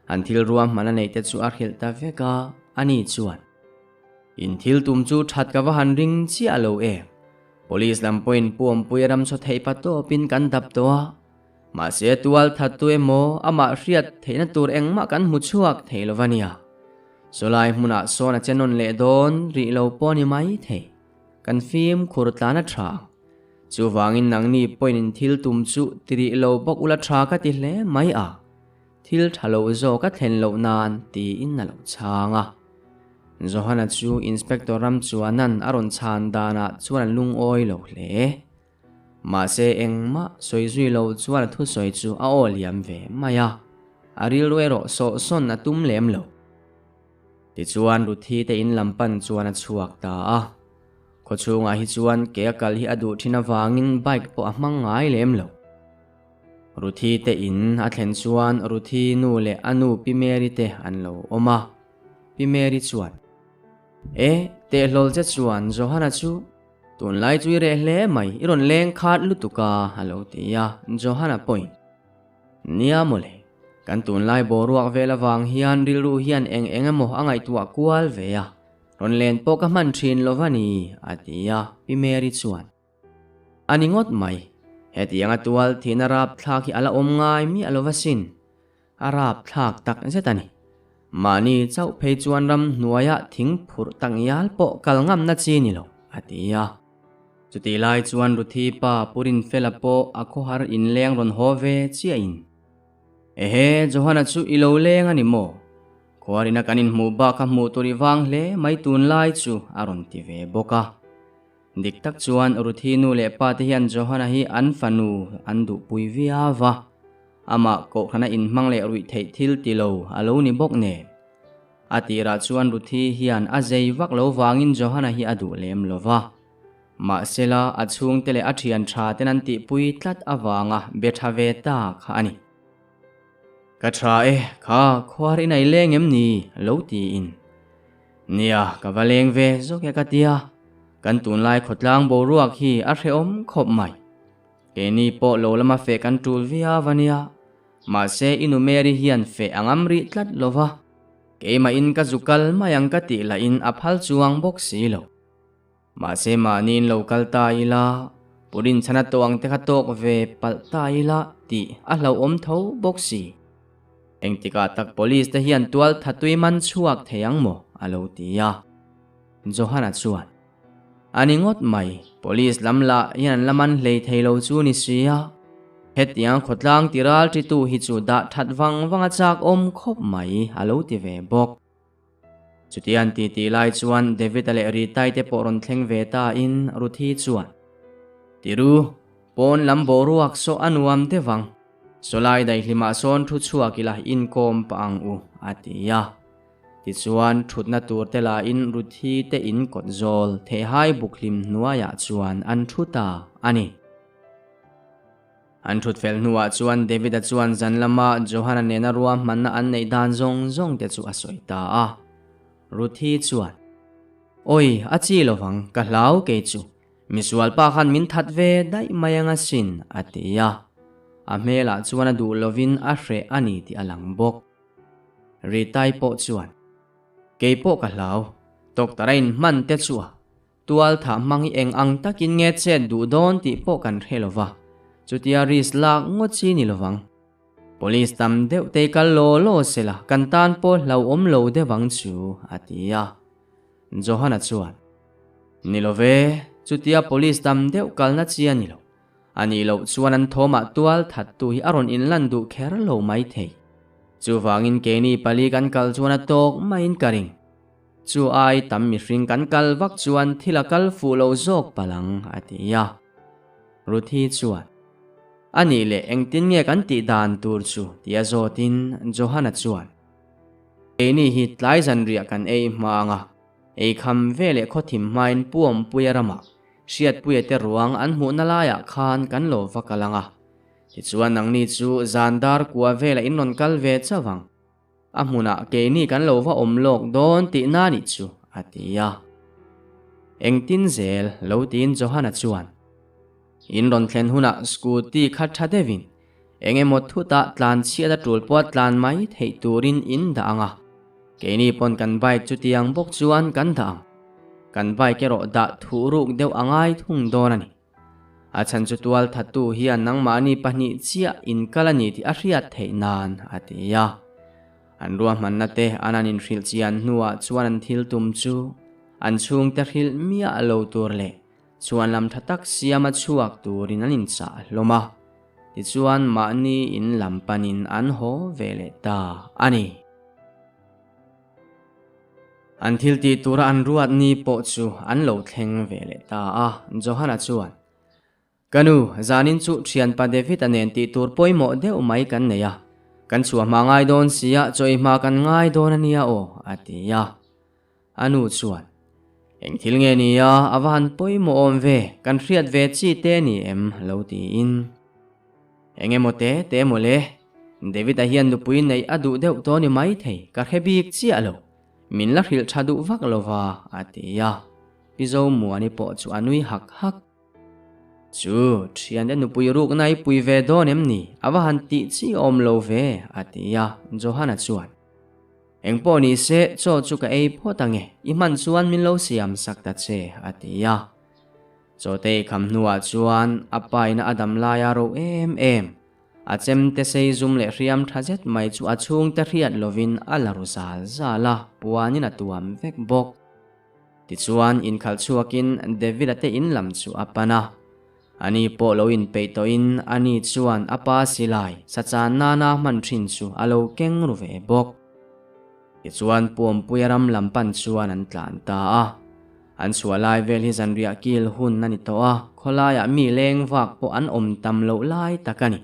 An thil ruahman a neihte chu a hrilh ta vek a, ani chuan, In thil tum chu that ka va han ring chiah lo em? Police lam pawhin Puampui ram chaw theih pa tawpin kan dap tawh a, mahse tual that tu emaw amah hriat theihna tur engmah kan hmu chhuak thei lo va nia. Sawlai hmunah sawn a che nawn leh dawn rih lo pawh a ni mai thei. Kan fimkhur tlan a tha ang. Chuvangin nangni pawhin in thil tum chu ti rih lo bawk ula tha ka ti hle mai a. Thil tha lo zawk a thlen loh nan tiin a lo chhang a. Johana chu Inspector Ramchuanan a rawn chhan danah chuan a lungawi lo hle. Mahse engmah sawi zui lo chuan a thusawi chu a aw liam ve mai a, a rilru erawh sawhsawn a tum lem lo. Tichuan Ruthi te in lam pan chuan a chhuak ta a. Khawchhungah hi chuan ke a kal hi a duh thin avangin bike pawh a hmang ngai lem lo. Ruthi te in a thlen chuan Ruthi nu leh a nu Pi Mary te an lo awm a. Pi Mary chuan, E, tehlawl che chuan Johana chu tunlai chu i reh hle mai, i rawn leng khat lutuk a, a lo ti a. Johana pawhin, Nia mawle, kan tunlai boruak vel avang hian rilru hian eng eng emaw a ngaihtuah kual ve a, rawn len pawh ka hman thin lo va ni, a ti a. Pi Mary chuan, A ni ngawt mai. Hetianga tual thihna rapthlak hi a la awm ngai miah lo va sin. A rapthlak tak zet a ni. Mahni chauh phei chuan ram hnuaiah thing phurh tak ngial pawh kal ngamna chi ni lo, a ti a. Chutih lai chuan Ruthi pa Pu Rinfela pawh a khawhar inleng rawn haw ve chiahin, Ehe, Johana chu i lo leng a ni maw? Khuarina kan inhmuh bak kha hmuh tur i vang hle mai tunlai chu, a rawn ti ve bawk a. Dik tak chuan Ruthi nu leh pa te hian Johana hi an fanu an duhpui viau va, amah kohhrana inhmang leh ruih theih thil ti lo a lo ni bawk nen. A tirah chuan Ruthi hian a zei vak lo vangin Johana hi a duh lem lo va. Mahsela a chhungte leh a thian tha ten an tihpui tlat avanga be tha ve ta kha a ni. Ka tha e, kha khuar in ei leng em ni? lo tiin. Nia, ka va leng ve zawk e ka tia, kan tunlai khawtlang boruak hi a hrehawm khawp mai. Keini pawh lo lama feh kan tul viau a nia, mahse i nu Mary hian feh a ngam rih tlat lo va, keimahin ka zu kal mai ang ka tih lahin a phal chuang bawk si lo. Mahse mahniin lo kal ta ila, Purin chhana tawh ang te kha tawk ve palh ta ila tih a hlauhawm tho bawk si. Engtikah tak police te hian tual thatui man chhuak thei ang maw? a lo ti a. Johana chuan, A ni ngawt mai, police lam lah hian an la man hlei thei lo chu ni si a. Hetiang khawtlang ti ral ṭitu hi chu dah ṭhat vang vang a chak awm khawp mai, a lo ti ve bawk. Chutiang ti tih lai chuan David-a leh Ritai te pawh rawn thleng ve ta in Ruthi chuan, Tiru, pawn lam boruak saw a nuam deuh ang. Sawlai daihlimah sawn thu chhuak ila inkawm pah ang u, a ti a. Tichuan thutna tur te lahin Ruthi te in kawt zawl theihai buk hlim hnuaiah chuan an thu ta a ni. An thut fel hnuah chuan David-a chuan zan lama Johana nena ruahmanna an neih dan zawng zawng te chu a sawi ta a. Ruthi chuan, Awi, a chi lovang, ka hlau kei chu. Misual pa khan min that ve daih mai ang asin, a ti a. A hmelah chuan a duh lovin a hreh a ni tih a lang bawk. Ritai pawh chuan, Kei pawh ka hlau, doctor a inhman te chu a tual thah hmang hi eng ang takin nge chet duh dawn tih pawh kan hre lo va, chutia risk lak ngawt chi ni lovang. Police tam deuh te kal law law sela kan tan pawh hlauhawm lo deuh ang chu, a ti a. Johana chuan, Ni lo ve, chutia police tam deuh kalna chi a ni lo. A nih loh chuan an thawmah tual thattu hi a rawn inlan duh kher lo maithei. Chuvangin keini pali kan kal chuan a tawk maiin ka ring. Chu ai tam mihring kan kal vak chuan thil a kal fuh lo zawk palh ang, a ti a. Ruthi chuan, A nih leh engtin nge kan tih dan tur chu? tia zawtin Johana chuan, Keini hi tlai zanriah kan ei hma ang a, ei kham veleh khawthim hmain Puampuia ramah Hriatpuia te ruang an hmuhna laiah khan kan lo va kal ang a, tichuan nangni chu zan dar kua velah in rawn kal ve chauh ang. A hmunah keini kan lo va awm lawk dawn tihna nih chu, a ti a. Engtin zel lo tiin Johana chuan, In rawn thlen hunah scooty kha tha deuhin eng emaw thutah tlan chhiat a tul pawh tlan mai theih turin in dah ang a. Keini pawn kan bike chutiang bawk chuan kan dah ang. Kan bike erawh dah thuh ruk deuh a ngai thung dawn a ni. A chhan chu tual thattu hian nangmahni pahnih chiah inkal a ni tih a hriat theih nan, a ti a. An ruahmanna te an an inhrilh chian hnuah chuan an thil tum chu an chhungte hrilh miah lo tur leh chhuan lam tha tak siama chhuak turin an inchah hlawm a. Tichuan mahni in lam panin an haw ve leh ta a ni. An thil tih tura an ruat ni pawh chu an lo thleng ve leh ta a, Johana chuan, Ka nu, zanin chu thianpa David-a nen tih tur pawimawh deuh mai kan nei a, kan chhuah hma ngai dawn sia chawi hma kan ngai dawn a nia aw, a ti a. A nu chuan, Eng thil nge ni a, a va han pawimawh awm ve, kan hriat ve chi te ni em? lo tiin. Eng emaw te te mawle, David-a hian nupui neih a duh deuh tawh ni maithei, ka hre bik chiah lo, min la hrilh tha duh vak lo va, a ti a. Pi Zomuani pawh chu a nui hak hak. Chu, thiante nupui rukna i pui ve dawn em ni? A va han tih chi awm lo ve, a ti a, Johana chuan. Engpawh ni se, chaw chu ka ei phawt ange, i hman chuan min lo siam sak ta che, a ti a. Chawte i kham hnuah chuan a paina a dam lai a ro em em. A chemte sei zum leh hriam tha zet mai chu a chhungte hriat lovin a la ru zal zal a, puanin a tuam vek bawk. Tichuan inkhalh chhuakin David-a te in lam chu a pan a. Ani pawh lo inpeih tawhin ani chuan a pa silai sachan nana hman thin chu a lo keng ru ve bawk. Tichuan Puampuia ram lam pan chuan an tlan ta a. An chhuah lai vel hi zanriah kil hun a ni tawh a, khawlaiah mi leng vak pawh an awm tam loh lai tak a ni.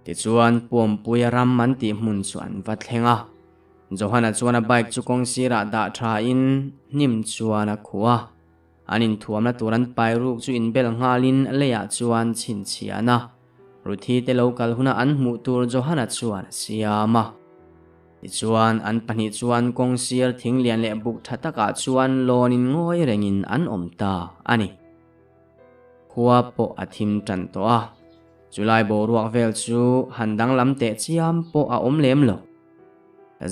Tichuan Puampuia ram an tih hmun chu an va thleng a. Johana chuan a bike chu kawng sirah dah tha in hnim chuan a khuh a. An inthuamna tur an pai ruk chu inbel nghalin leiah chuan chhinchhiahna Ruthi te lo kal huna an hmuh tur Johana chuan a siam a. Tichuan an pahnih chuan kawng sir thing lian leh buk tha takah chuan lawnin ngawi rengin an awm ta a ni. Khua pawh a thim tan tawh a, chulai boruak vel chu han danglam teh chiam pawh a awm lem lo.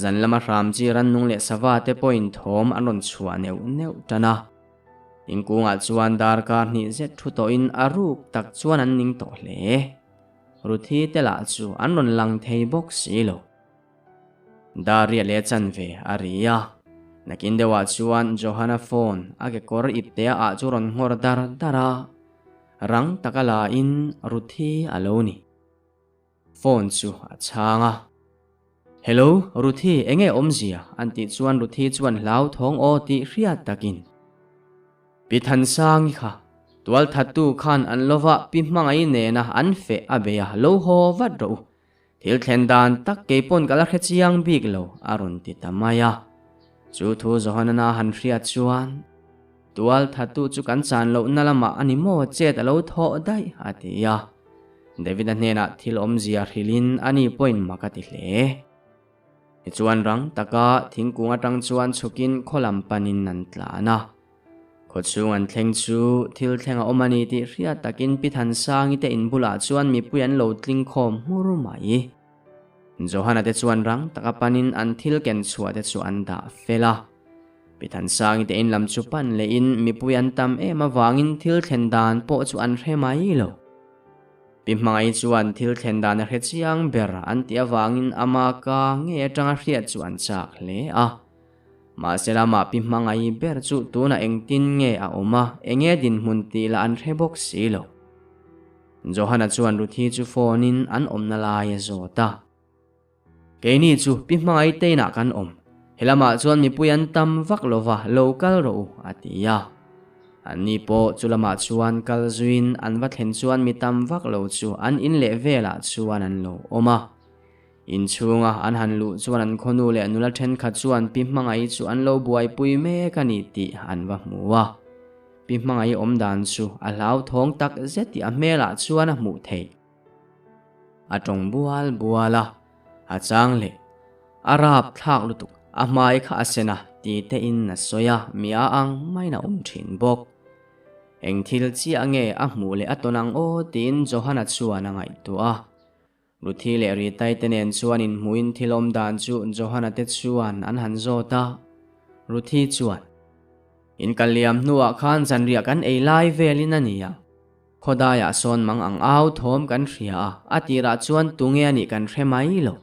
Zan lama hram chi rannung leh sava te pawhin thawm an rawn chhuah neuh neuh tan a. Inkungah chuan darkar hnih zet thu tawhin a ruk tak chuan an ning tawh hle. Ruthi te lah chu an rawn lang thei bawk si lo. Dar riah leh chanve a ri a. Nakin deuhah chuan Johana phone a kekawr iptea ah chu rawn nghawr dar dar a. Rang taka la in Ruthi a lo ni. Phone chu a chhang a. Hello, Ruthi enge awmzia? an tih chuan Ruthi chuan hlauthawng aw tih hriat takin. Pi Thansangi kha tualthattu khan an lova Pi Hmangaih nena an feh a bei a, lo haw vat rawh u. Thil thlen dan tak kei pawn ka la hre chiang bik lo, a rawn ti ta mai a. Chu thu Johannana han hriat chuan, Tual thattu chu kan chan lohna lamah a ni maw chet a lo thawh daih, a ti a. David-a hnenah thil awmzia hrilhin ani pawhin mak a ti hle. Tichuan rang taka thingkung atang chuan chhukin khaw lam panin an tlan a. Khawchhung an thleng chu thil thleng a awm a ni tih hriat takin Pi Thansangi te in bulah chuan mipui an lo tling khawm hmur mai. Johana te chuan rang taka panin an thil ken chhuah te chu an dah fel a. Pi Thansangi te in lam chu pan lehin mipui an tam em avangin thil thlen dan pawh chu an hre mai lo. Pi Hmangaih chuan thil thlen dan a hre chiang ber an tih avangin ama ka ngei atanga hriat chu an chak hle a. Mahse lamah Pi Hmangaih ber chu tunah engtin nge a awm a, enge dinhmun tih lah an hre bawk si lo. Johana chuan Ruthi chu phone in an awmna lai a zawt a. Keini chu Pi Hmangaih te inah kan awm. Helamah chuan mipui an tam vak lo va, lo kal rawh u, a ti a. Anni pawh chu lamah chuan kal zuiin an va thlen chuan mi tam vak lo chu an in leh velah chuan an lo awm a. Inchhunga an han luh chuan an khawnu leh nula thenkhat chuan Pi Hmangaih chu an lo buaipui mek a ni tih an va hmu a. Pi Hmangaih awm dan chu a hlauthawng tak zet tih a hmelah chuan a hmuh theih. A tawng bual bual a, a chang leh. A rap thlak lutuk, a hmai kha a sen a ti te in a sawi a, mi a ang maiin a awm thin bawk. Eng thil chiah nge a hmuh leh a tawn ang aw tiin Johana chuan a ngaihtuah a. Ruthi leh Ritai te nen chuan inhmuhin thil awm dan chu Johana te chuan an han zawt a. Ruthi chuan, In kal liam hnuah khan zanriah kan ei lai velin a ni a. Khawdaiah sawn mang ang au thawm kan hria a, a tirah chuan tunge a nih kan hre mai lo.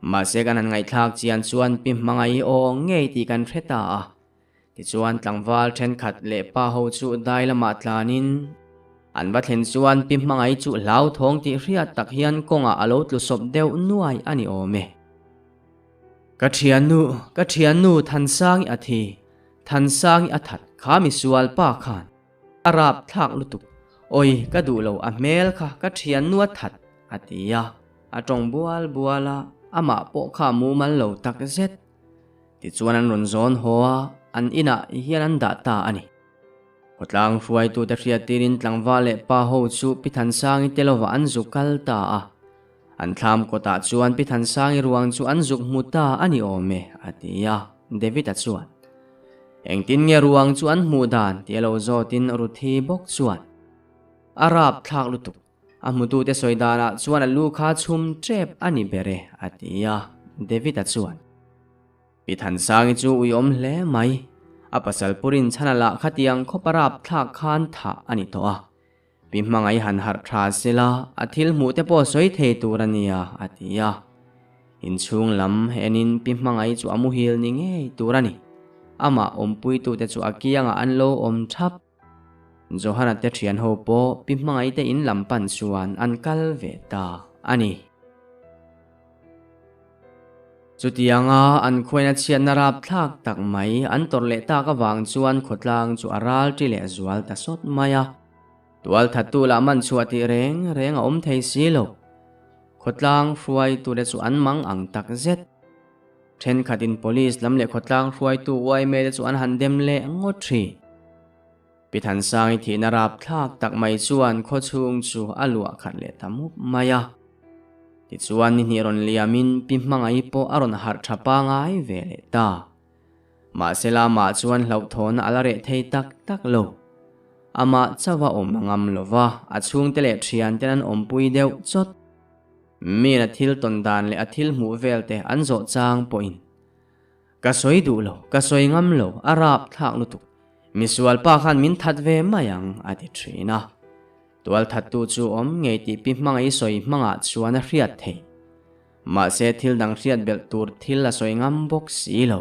Mahse kan han ngaihthlak chian chuan pi hmangaih aw ngei tih kan hre ta a. Tichuan tlangval thenkhat leh pa ho chu dai lamah tlanin an va thlen chuan pi hmangaih chu hlauthawng tih hriat tak hian kawngah a lo tlu sawp deuh nuai a ni awm e. Ka thiannu, ka thiannu Thansangi a thi, Thansangi a that kha misual pa khan a rap thlak lutuk, awi ka duh lo a hmel kha ka thiannu a that a ti a, a tawng bual bual a, amah pawh kha mumal lo tak zet. Tichuan an rawn zawn haw a, an inah hian an dah ta a ni. Khawtlang hruaitute hriattirin tlangval leh pa ho chu Pi Thansangi te lovah an zuk kal ta a. An thlam kawtah chuan Pi Thansangi ruang chu an zuk hmu ta a ni awm e, a ti a, David-a chuan. Engtin nge ruang chu an hmuh dan tih a lo zawtin Ruthi bawk chuan, A rapthlak lutuk, A hmutute sawi danah chuan a lu kha chhum tep a ni ber e, a ti a. David-a chuan, Pi Thansangi chu uiawm hle mai. A pasal purin chhana lah khatiang khawpa rapthlak khan thah a ni tawh a. Pi hmangaih han harh tha sela, a thil hmuh te pawh sawi thei tur a nia, a ti a. Inchhung lam enin Pi hmangaih chu a muhil ni ngei tur a ni. Amah awmpuitute chu a kiangah an lo awm thap. Johana te thian ho pawh pi hmangaih te in lam pan chuan an kal ve ta a ni. Chutianga an khuaina chhiatna rapthlak tak mai an tawrh leh tak avang chuan khawtlang chu a ral ṭi leh zual ta sawt mai a. Tualthattu lah man chhuah tih reng reng a awm thei si lo. Khawtlang hruaitute chu an mang ang tak zet. Thenkhatin Police lam leh khawtlang hruaitu yma te chu an han dem leh ngawt thin. Pi Thansangi thihna rapthlak tak mai chuan khawchhung chu a luah khat leh ta mup mai a. Tichuan ni hnih rawn liamin Pi Hmangaih pawh a rawn harh tha pangai ve leh ta. Mahse lamah chuan hlauhthawhna a la reh thei tak tak lo. Amah chauh a awm a ngam lo va, a chhungte leh thianten an awmpui deuh chawt. Miin a thil tawn dan leh a thil hmuh vel te an zawh chang pawhin, Ka sawi duh lo, ka sawi ngam lo, a rap thlak lutuk. Misual pa khan min that ve mai ang, a ti thin a. Tual thattu chu awm ngei tih pi hmangaih sawi hmangah chuan a hriat thei. Mahse thil dang hriat belh tur thil a sawi ngam bawk si lo.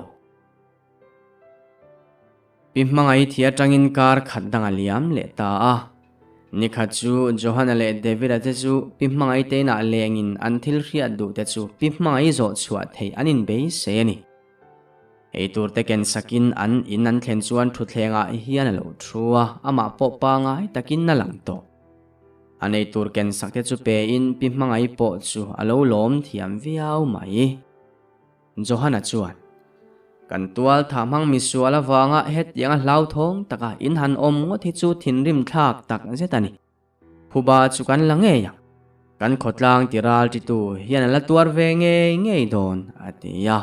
Pi hmangaih thi atangin kar khat dang a liam leh ta a. Nikhat chu Johana leh David-a te chu Pi hmangaih te inah lengin an thil hriat duh te chu Pi hmangaih zawh chhuah theih an inbeisei a ni. Eitur te ken sakin an in an thlen chuan thutthlengah hian a lo thu a, amah pawh pangai takin a lang tawh. An eitur ken sak te chu pein Pi hmangaih pawh chu a lo lawm thiam viau mai. Johana chuan, Kan tual thah hmang misual avanga hetianga hlauthawng taka in han awm ngawt hi chu thinrim thlak tak zet a ni. Phuba chu kan la ngei ang. Kan khawtlang ti ral titu hian a la tuar ve ngei ngei dawn, a ti a.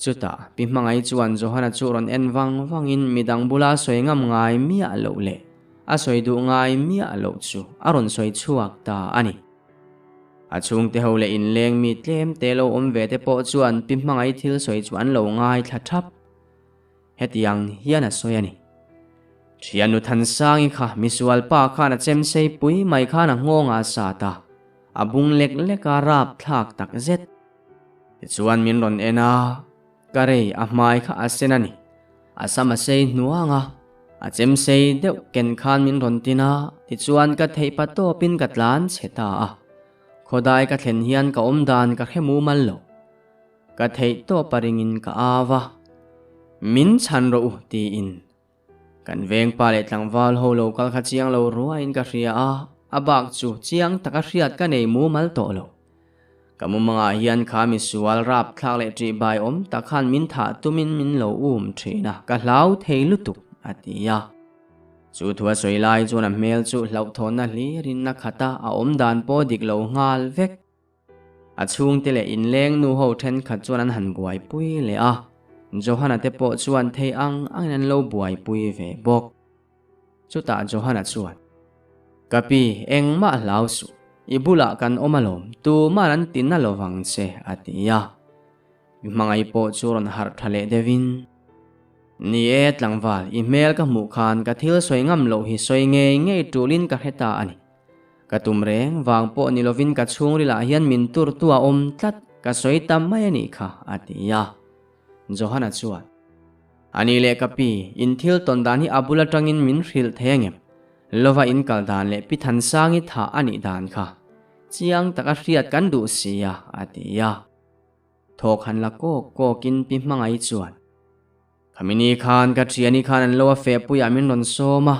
Chutah Pi Hmangaih chuan Johana chu rawn en vang vangin midang bula sawi ngam ngai miah loh leh a sawi duh ngai miah loh chu a rawn sawi chhuak ta a ni. A chhungte ho leh inleng mi tlem te lo awm ve te pawh chuan pi hmangaih thil sawi chu an lo ngaithla thap. Hetiang hian a sawi a ni. Thiannu Thansangi kha misual pa khan a chem sei pui mai khan a nghawng a sat a, a bung lek lek a rap thlak tak zet. Tichuan min rawn en a, ka rei a hmai kha a sen a ni. A sam a sei hnuang a, a chem sei deuh ken khan min rawn tin a, tichuan ka theih pa tawpin ka tlan chhe ta a. Khawdai ka thlen hian ka awm dan ka hre mumal lo. Ka theih tawp a ringin ka au a, Min chhan rawh u tiin. Kan vengpa leh tlangval ho lo kal kha chiang lo ruaiin ka hria a, a bak chu chiang taka hriat ka nei mumal tawh lo. Ka mumangah hian kha misual rapthlak leh ṭihbai awm tak khan min thah tumin min lo um ṭhin a, ka hlau thei lutuk, a ti a. Chu thu a sawi lai chuan a hmel chu hlauhthawnna hlirin a khat a, a awmdan pawh dik lo nghal vek. A chhungte leh inleng nu ho thenkhat chuan an han buaipui leh a, Johana te pawh chuan thei ang angin an lo buaipui ve bawk. Chutah Johana chuan, Ka pi, engmah hlau suh, i bulah kan awm alawm, tuman an ti na lovang che, a ti a. I hmangaih pawh chu rawn harh tha leh deuhin, Ni e, tlangval, i hmel ka hmuh khan ka thil sawi ngam loh hi sawi ngei ngei tulin ka hre ta a ni. Ka tum reng vang pawh ni lovin ka chhungrilah hian min turtu a awm tlat, ka sawi ta mai a nih kha, a ti a. Johana chuan, A nih leh ka pi, in thil tawn dan hi a bul atangin min hrilh thei angem? Lova in kal dan leh pi Thansangi thah a nih dan kha chiang taka hriat kan duh si a, a ti a. Thawk han la kawk kawkin pi Hmangaih chuan, Khamini khan ka thiani khan an lo a fehpuiah min rawn sawm a,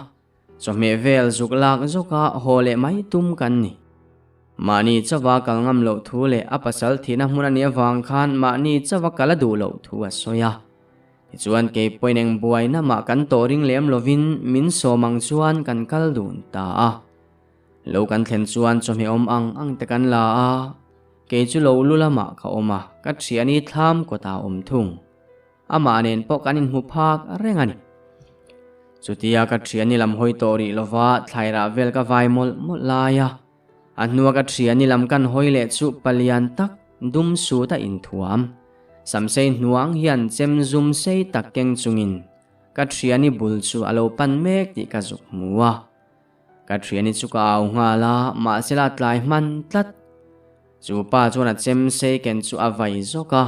chawhmeh vel zuk lak zawka haw leh mai tum kan ni. Mahni chauva kal ngam loh thu leh a pasal thihna hmun a nih avang khan mahni chauva kal a duh loh thu a sawi a. Tichuan kei pawhin eng buaina mah kan tawh ring lem lovin min sawm ang chuan kan kal dun ta a. Lo kan thlen chuan chawhmeh awm ang ang te kan la a, kei chu lo lu lamah ka awm a, ka thiani thlam kawtah a awm thung. Amah nen pawh kan inhmu phak reng a ni. Chutia ka thiani lam hawi tawh rih lova thlairah vel ka vai mawlh mawlh lai a, a hnua ka thiani lam kan hawi leh chu palian tak dum sut a inthuam. Samsei hnuang hian chem zum sei tak keng chungin ka thiani bul chu a lo pan mek tih ka zuk hmu a. Ka thiani chu ka au nghal a, mahsela tlai hman tlat. Chu pa chuan a chem sei ken chu a vai zawk a,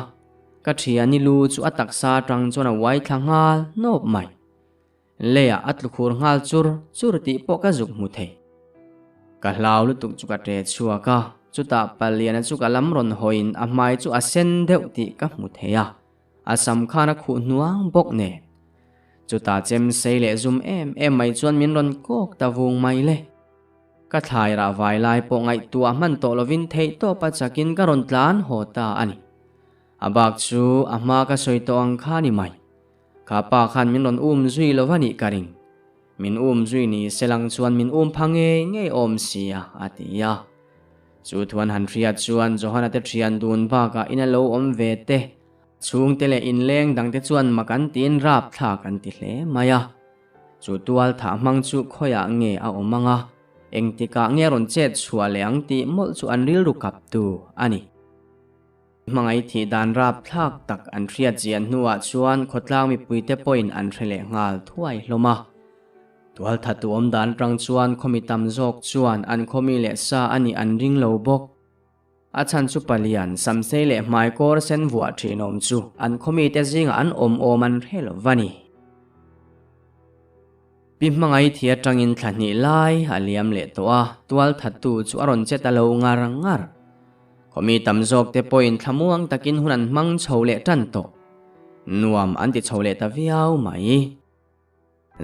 ka thiani lu chu a taksa atang chuan a uai thla nghal hnawp mai. Leiah a tlu khur nghal chur chur tih pawh ka zuk hmu thei. Ka hlau lutuk chu ka ṭe chhuak a, chutah paliana chu ka lam rawn hawiin a hmai chu a sen deuh tih ka hmu thei a. A sam khan a khuh hnuang bawk nen. Chutah chem sei leh zum em em mai chuan min rawn kawk ta vung mai le. Ka thlai rah vai lai pawh ngaihtuah hman tawh lovin theihtawp a chakin ka rawn tlan haw ta a ni. A bak chu a hma ka sawi tawh ang kha ni mai. Kha pa khan min rawn um zui lo va nih ka ring. Min um zui ni selang chuan min um pha ngei ngei awm sia a ti a. Chu thuan han hriat chuan Johana te thian dun bakah in a lo awm ve te, chhungte leh inleng dangte chuan mak an tiin rapthlak an ti hle mai a. Chu tual thah hmang chu khawiah nge a awm ang a, engtikah nge rawn chet chhuah leh ang tih mawlh chu an rilru kaptu a ni. Hmangaih thih dan rapthlak tak an hriat ziah hnuah chuan khawtlang mipuite pawhin an hre leh nghal thuai hlawm a. Tualthatu awm dan atang chuan khawmi tam zawk chuan an khawmi leh sa a nih an ring lo bawk. A chhan chu palian, samsei leh hmaikawr sen vuah thin awm chu an khawmite zingah an awm awm an hre lo va ni. Pi Hmangaih thi atangin thla hnih lai a liam leh tawh a, tualthattu chu a rawn che ta lo ngar ngar. Khawmi tam zawk te pawhin thlamuang takin hun an hmang chho leh tan tawh. Nuam an ti chho leh ta viau mai.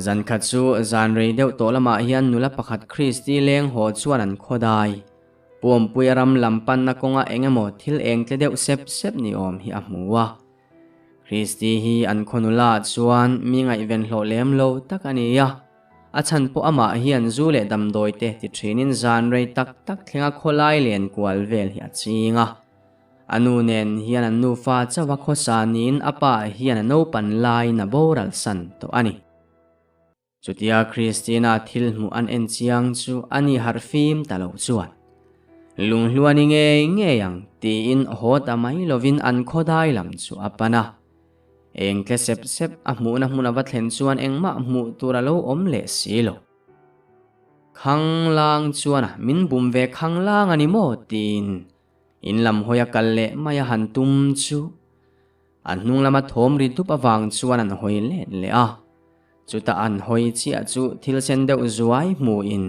Zan khat chu zan rei deuh tawh lamah hian nula pakhat Christy leng haw chuan an khaw dai. Puampuia ram lam panna kawnga eng emaw thil eng tle deuh sep sep ni awm hi a hmu a. Christy hi an khaw nula chuan mi ngaihven hlawh lem lo tak a ni a, a chhan pawh amah hian zu leh damdawi te ti thinin zan rei tak tak thlenga khawlai len kual vel hi a ching a. A nu nen hian an nufa chauh a khawsa niin a pa hian a naupan laiin a boral san tawh a ni. Chutia Christina thil hmuh an en chiang chu a ni harh fim ta lo chuan. Lunghlu a ni ngei ngei ang tiin haw ta mai lovin an khawdai lam chu a pan a. Eng tle sep sep a hmuhna hmun a va thlen chuan engmah hmuh tur a lo awm leh si lo. Khanglang chuan a min bum ve khanglang a ni maw tiin in lam hawi a kal leh mai a han tum chu a hnung lama thawm ri dup avang chuan an hawi let leh a. Chutah an hawi chiah chu thil sen deuh zuai hmuhin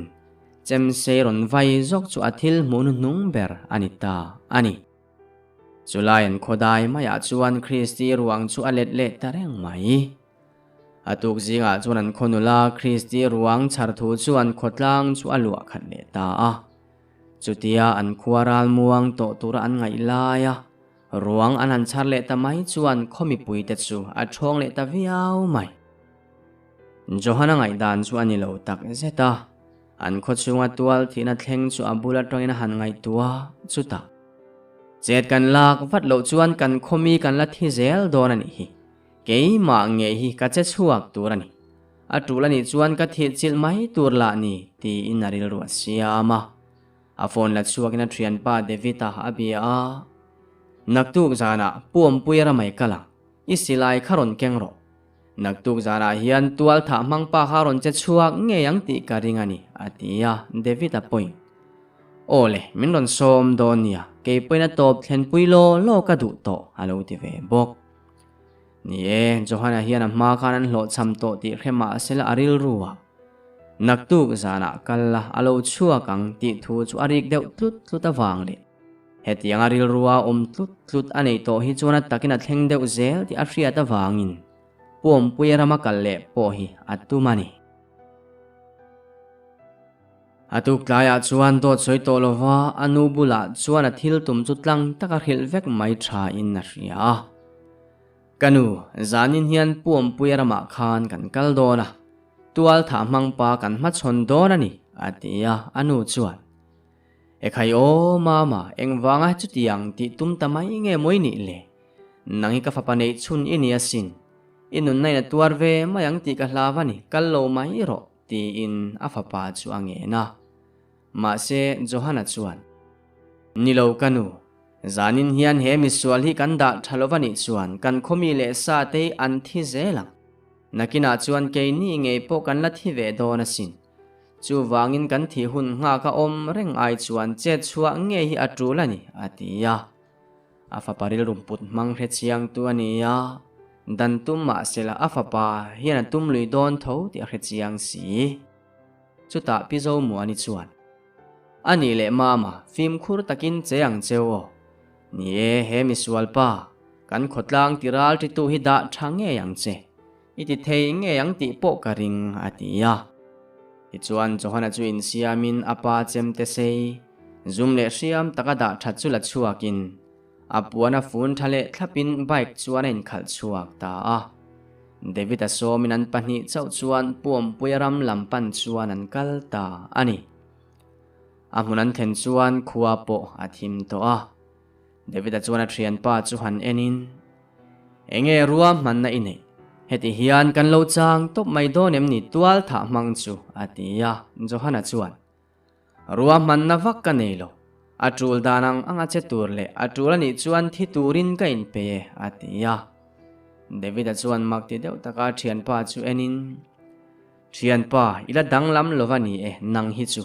chemsei rawn vai zawk chu a thil hmuh hnuhnung ber a ni ta a ni. Chulai an khawdai maiah chuan Kristi ruang chu a let leh ta reng mai. A tuk zingah chuan an khaw nula Kristi ruang chhar thu chu an khawtlang chu a luah khat leh ta a. Chutia an khua ral muang tawh tura an ngaih laia ruang an han chhar leh ta mai chuan khaw mipuite chu a ṭhawng leh ta viau mai. Johana ngaihdan chu a ni lo tak zet a, an khaw chhunga tual thihna thleng chu a bul aṭangin a han ngaihtuah chutah. Chet kan lak vat loh chuan kan khaw mi kan la thi zel dawn a nih hi. Keimah ngei hi ka che chhuak tur a ni. A tul a nih chuan ka thih chilh mai tur lah ni tiin a rilru a siam a. A phone la chhuakin a thianpa David-a a bia a, Naktuk zanah Pu Awmpuia ramai kal ang, i silai kha rawn keng rawh. Naktuk zanah hian tual thah hmang pa kha rawn che chhuak ngei ang tih ka ring a ni, a ti a, David-a pawhin, Aw le, min rawn sawm dawn nia, kei pawhin a tawp thlenpui law law ka duh tawh, a lo ti ve bawk. Ni e, Johana hian a hma khan an hlawhchham tawh tih hre mah sela a rilru a. Naktuk zanah kal la, a lo chhuak ang tih thu chu a rik deuh tlut tlut avang leh hetiang a rilrua awm tlut tlut a neih tawh hi chuan a takin a thleng deuh zel tih a hriat avangin Puampuia rama kal leh pawh hi a tum a ni. A tuk tlaiah chuan dawt sawi tawh lova a nu bulah chuan a thil tum chu tlang taka hrilh vek mai thain a hria a. Ka nu, zanin hian Puampuia ramah khan kan kal dawn a, tual thah hmang pa kan hmachhawn dawn a ni, a ti a, a nu chuan, Ekhai aw, Mama, engvanga chutiang tih tum ta mai nge mawi nih le? Nang hi ka fapa neih chhun i ni asin. I nunna in a tuar ve mai ang tih ka hlau a ni, kal lo mai rawh. Tiin a fapa chu a ngen a. Mahse, Johana chuan, Ni lo ka nu, zanin hian he misual hi kan dah tha lo va nih chuan kan khawmi leh sa te hi an thi zel ang. Nakinah chuan keini ngei pawh kan la thi ve dawn asin. Chuvangin kan thih hun nghak a awm reng ai chuan chet chhuah ngei hi a tul a ni, a ti a. A fapa rilru put hmang hre chiangtu a ni a, dan tum mah sela a fapa hian a tum lui dawn tho tih a hre chiang si. Chutah Pi Zomuani chuan, A nih leh Mama, fimkhur takin che ang cheu aw. Ni e, he misual pa, kan khawtlang ti ral titu hi dah tha ngei ang che. I ti thei ngei ang tih pawh ka ring, a ti a. Tichuan Johana chu insiamin a pa chemte sei, zum leh hriam taka dah that chu la chhuakin a puan a fun tha leh thlapin bike chuan a inkhalh chhuak ta a. David-a sawmin an pahnih chauh chuan Puampuia ram lam pan chuan an kal ta a ni. A hmun an thlen chuan khua pawh a thim tawh a. David-a chuan a thianpa chu han enin, Enge rua hmanna i neih? Heti hian kan lo chang tawp mai dawn em ni tual thah hmang chu? a ti a. Johana chuan, Rua hmanna vak ka nei lo. A tul dan ang ang a che tur leh a tul a nih chuan thi turin ka inpe e, a ti a. David-a chuan mak ti deuh taka a thianpa chu enin, Thianpa, i la danglam lo va ni e, nang hi chu.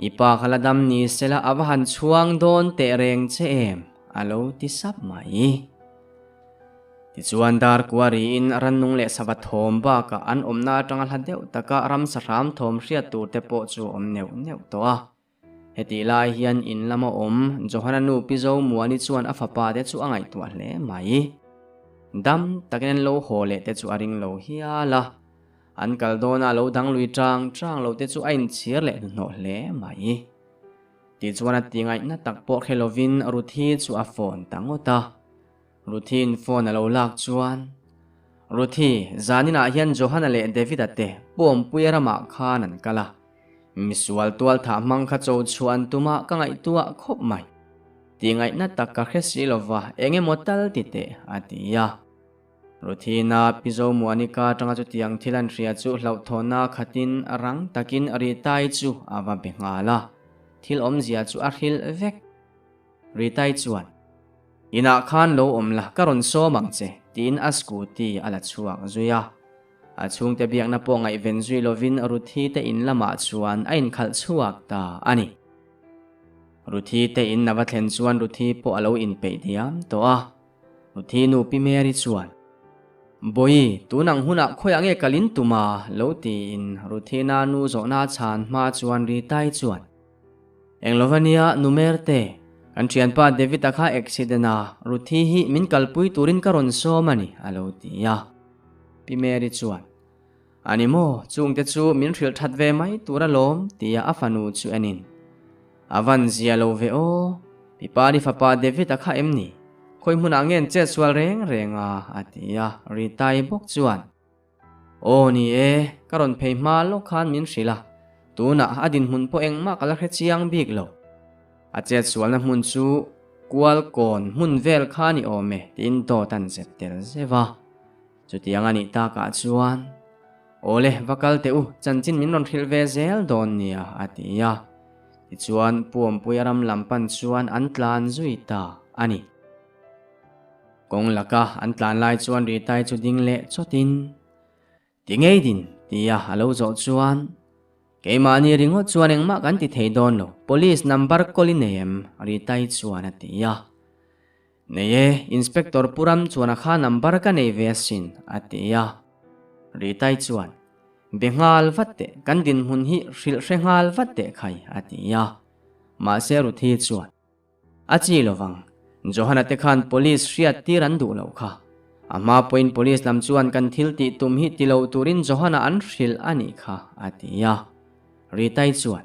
I pa kha la dam ni sela a va han chhuang dawn teh reng che em? a lo ti sap mai. Tichuan dar kua riin rannung leh sava thawm bakah an awmna atanga hla deuh taka ramsa hram thawm hriat tur te pawh chu a awm neuh neuh tawh a. Hetih lai hian in lama awm Johana nu Pi Zomuani chuan a fapa te chu a ngaihtuah hle mai. Dam takin an lo haw leh te chu a ring lo hial a. An kal dawna lo dang lui tang tang lo te chu a inchhir leh hnuhnawh hle mai. Tichuan a ti ngaihna tak pawh hre lovin Ruthi chu a phone ta ngawt a. Ruthi'n phone a lo lak chuan, Ruthi, zaninah hian Johana leh David-a te Puampuia ramah khan an kal a. Misual tual thah hmang kha cho chhuah an tum a ka ngaihtuah khawp mai. Ti ngaihna tak ka hre si lova eng emaw tal ti teh, a ti a. Ruthina Pi Zomuanika atanga chutiang thil an hria chu hlauhthawnna khatin rang takin Ritai chu a va be nghal a. thil awmzia chu a hrilh vek. Ritai chuan, Inah khan lo awm la, ka rawn sawm ang che, tiin a scooty a la chhuak zui a. A chhungte biakna pawh ngaihven zui lovin Ruthi te in lamah chuan a inkhalh chhuak ta a ni. Ruthi te in a va thlen chuan Ruthi pawh a lo inpeih diam tawh a. Ruthi nu Pi Mary chuan, Bawi, tun ang hunah khawiah nge kal in tum a? lo tiin Ruthi nanu zawhna a chhan hma chuan Ritai chuan, Englova nia nu Merte, kan thianpa David-a kha accident a, Ruthi hi min kalpui turin ka rawn sawm a ni, a lo ti a. Pi Mary chuan, A ni maw, chungte chu min hrilh that ve mai tur alawm, tia a fanu chu enin. A van zia lo ve aw, Pi Pari fapa David-a kha em ni? Khawi hmunah nge an chetsual reng reng a? a ti a, Ritai bawk chuan, Aw ni e, ka rawn phei hma lawk khan min hrilh a, tunah a dinhmun pawh engmah ka la hre chiang bik lo. A chetsualna hmun chu kual kawn hmun vel kha ni awm e tiin dawt an zet tel zeuh a. Chutiang a nih takah chuan, Awle, va kal teh u, chanchin min rawn hrilh ve zel dawn nia, a ti a. Tichuan, Puampuia ram lam pan chuan an tlan zui ta a ni. Kawng laka an tlan lai chuan Ritai chu ding leh chawtin, Ti ngei din, tia a lo zawh chuan, Keimahni ringawt chuan engmah kan ti thei dawn lo, Police number call i nei em? Ritai chuan a ti a. Nei e, Inspector Pu Ram chuan a kha number ka nei ve asin, a ti a. Ritai chuan, Be nghal vat teh, kan dinhmun hi hrilh hre nghal vat teh khai, a ti a. Mahse Ruthi chuan, A chi lovang. Johana te khan police hriat tir an duh loh kha. A hma pawhin police lam chuan kan thil tih tum hi ti lo turin Johana an hrilh a nih kha, a ti a. Ritai chuan,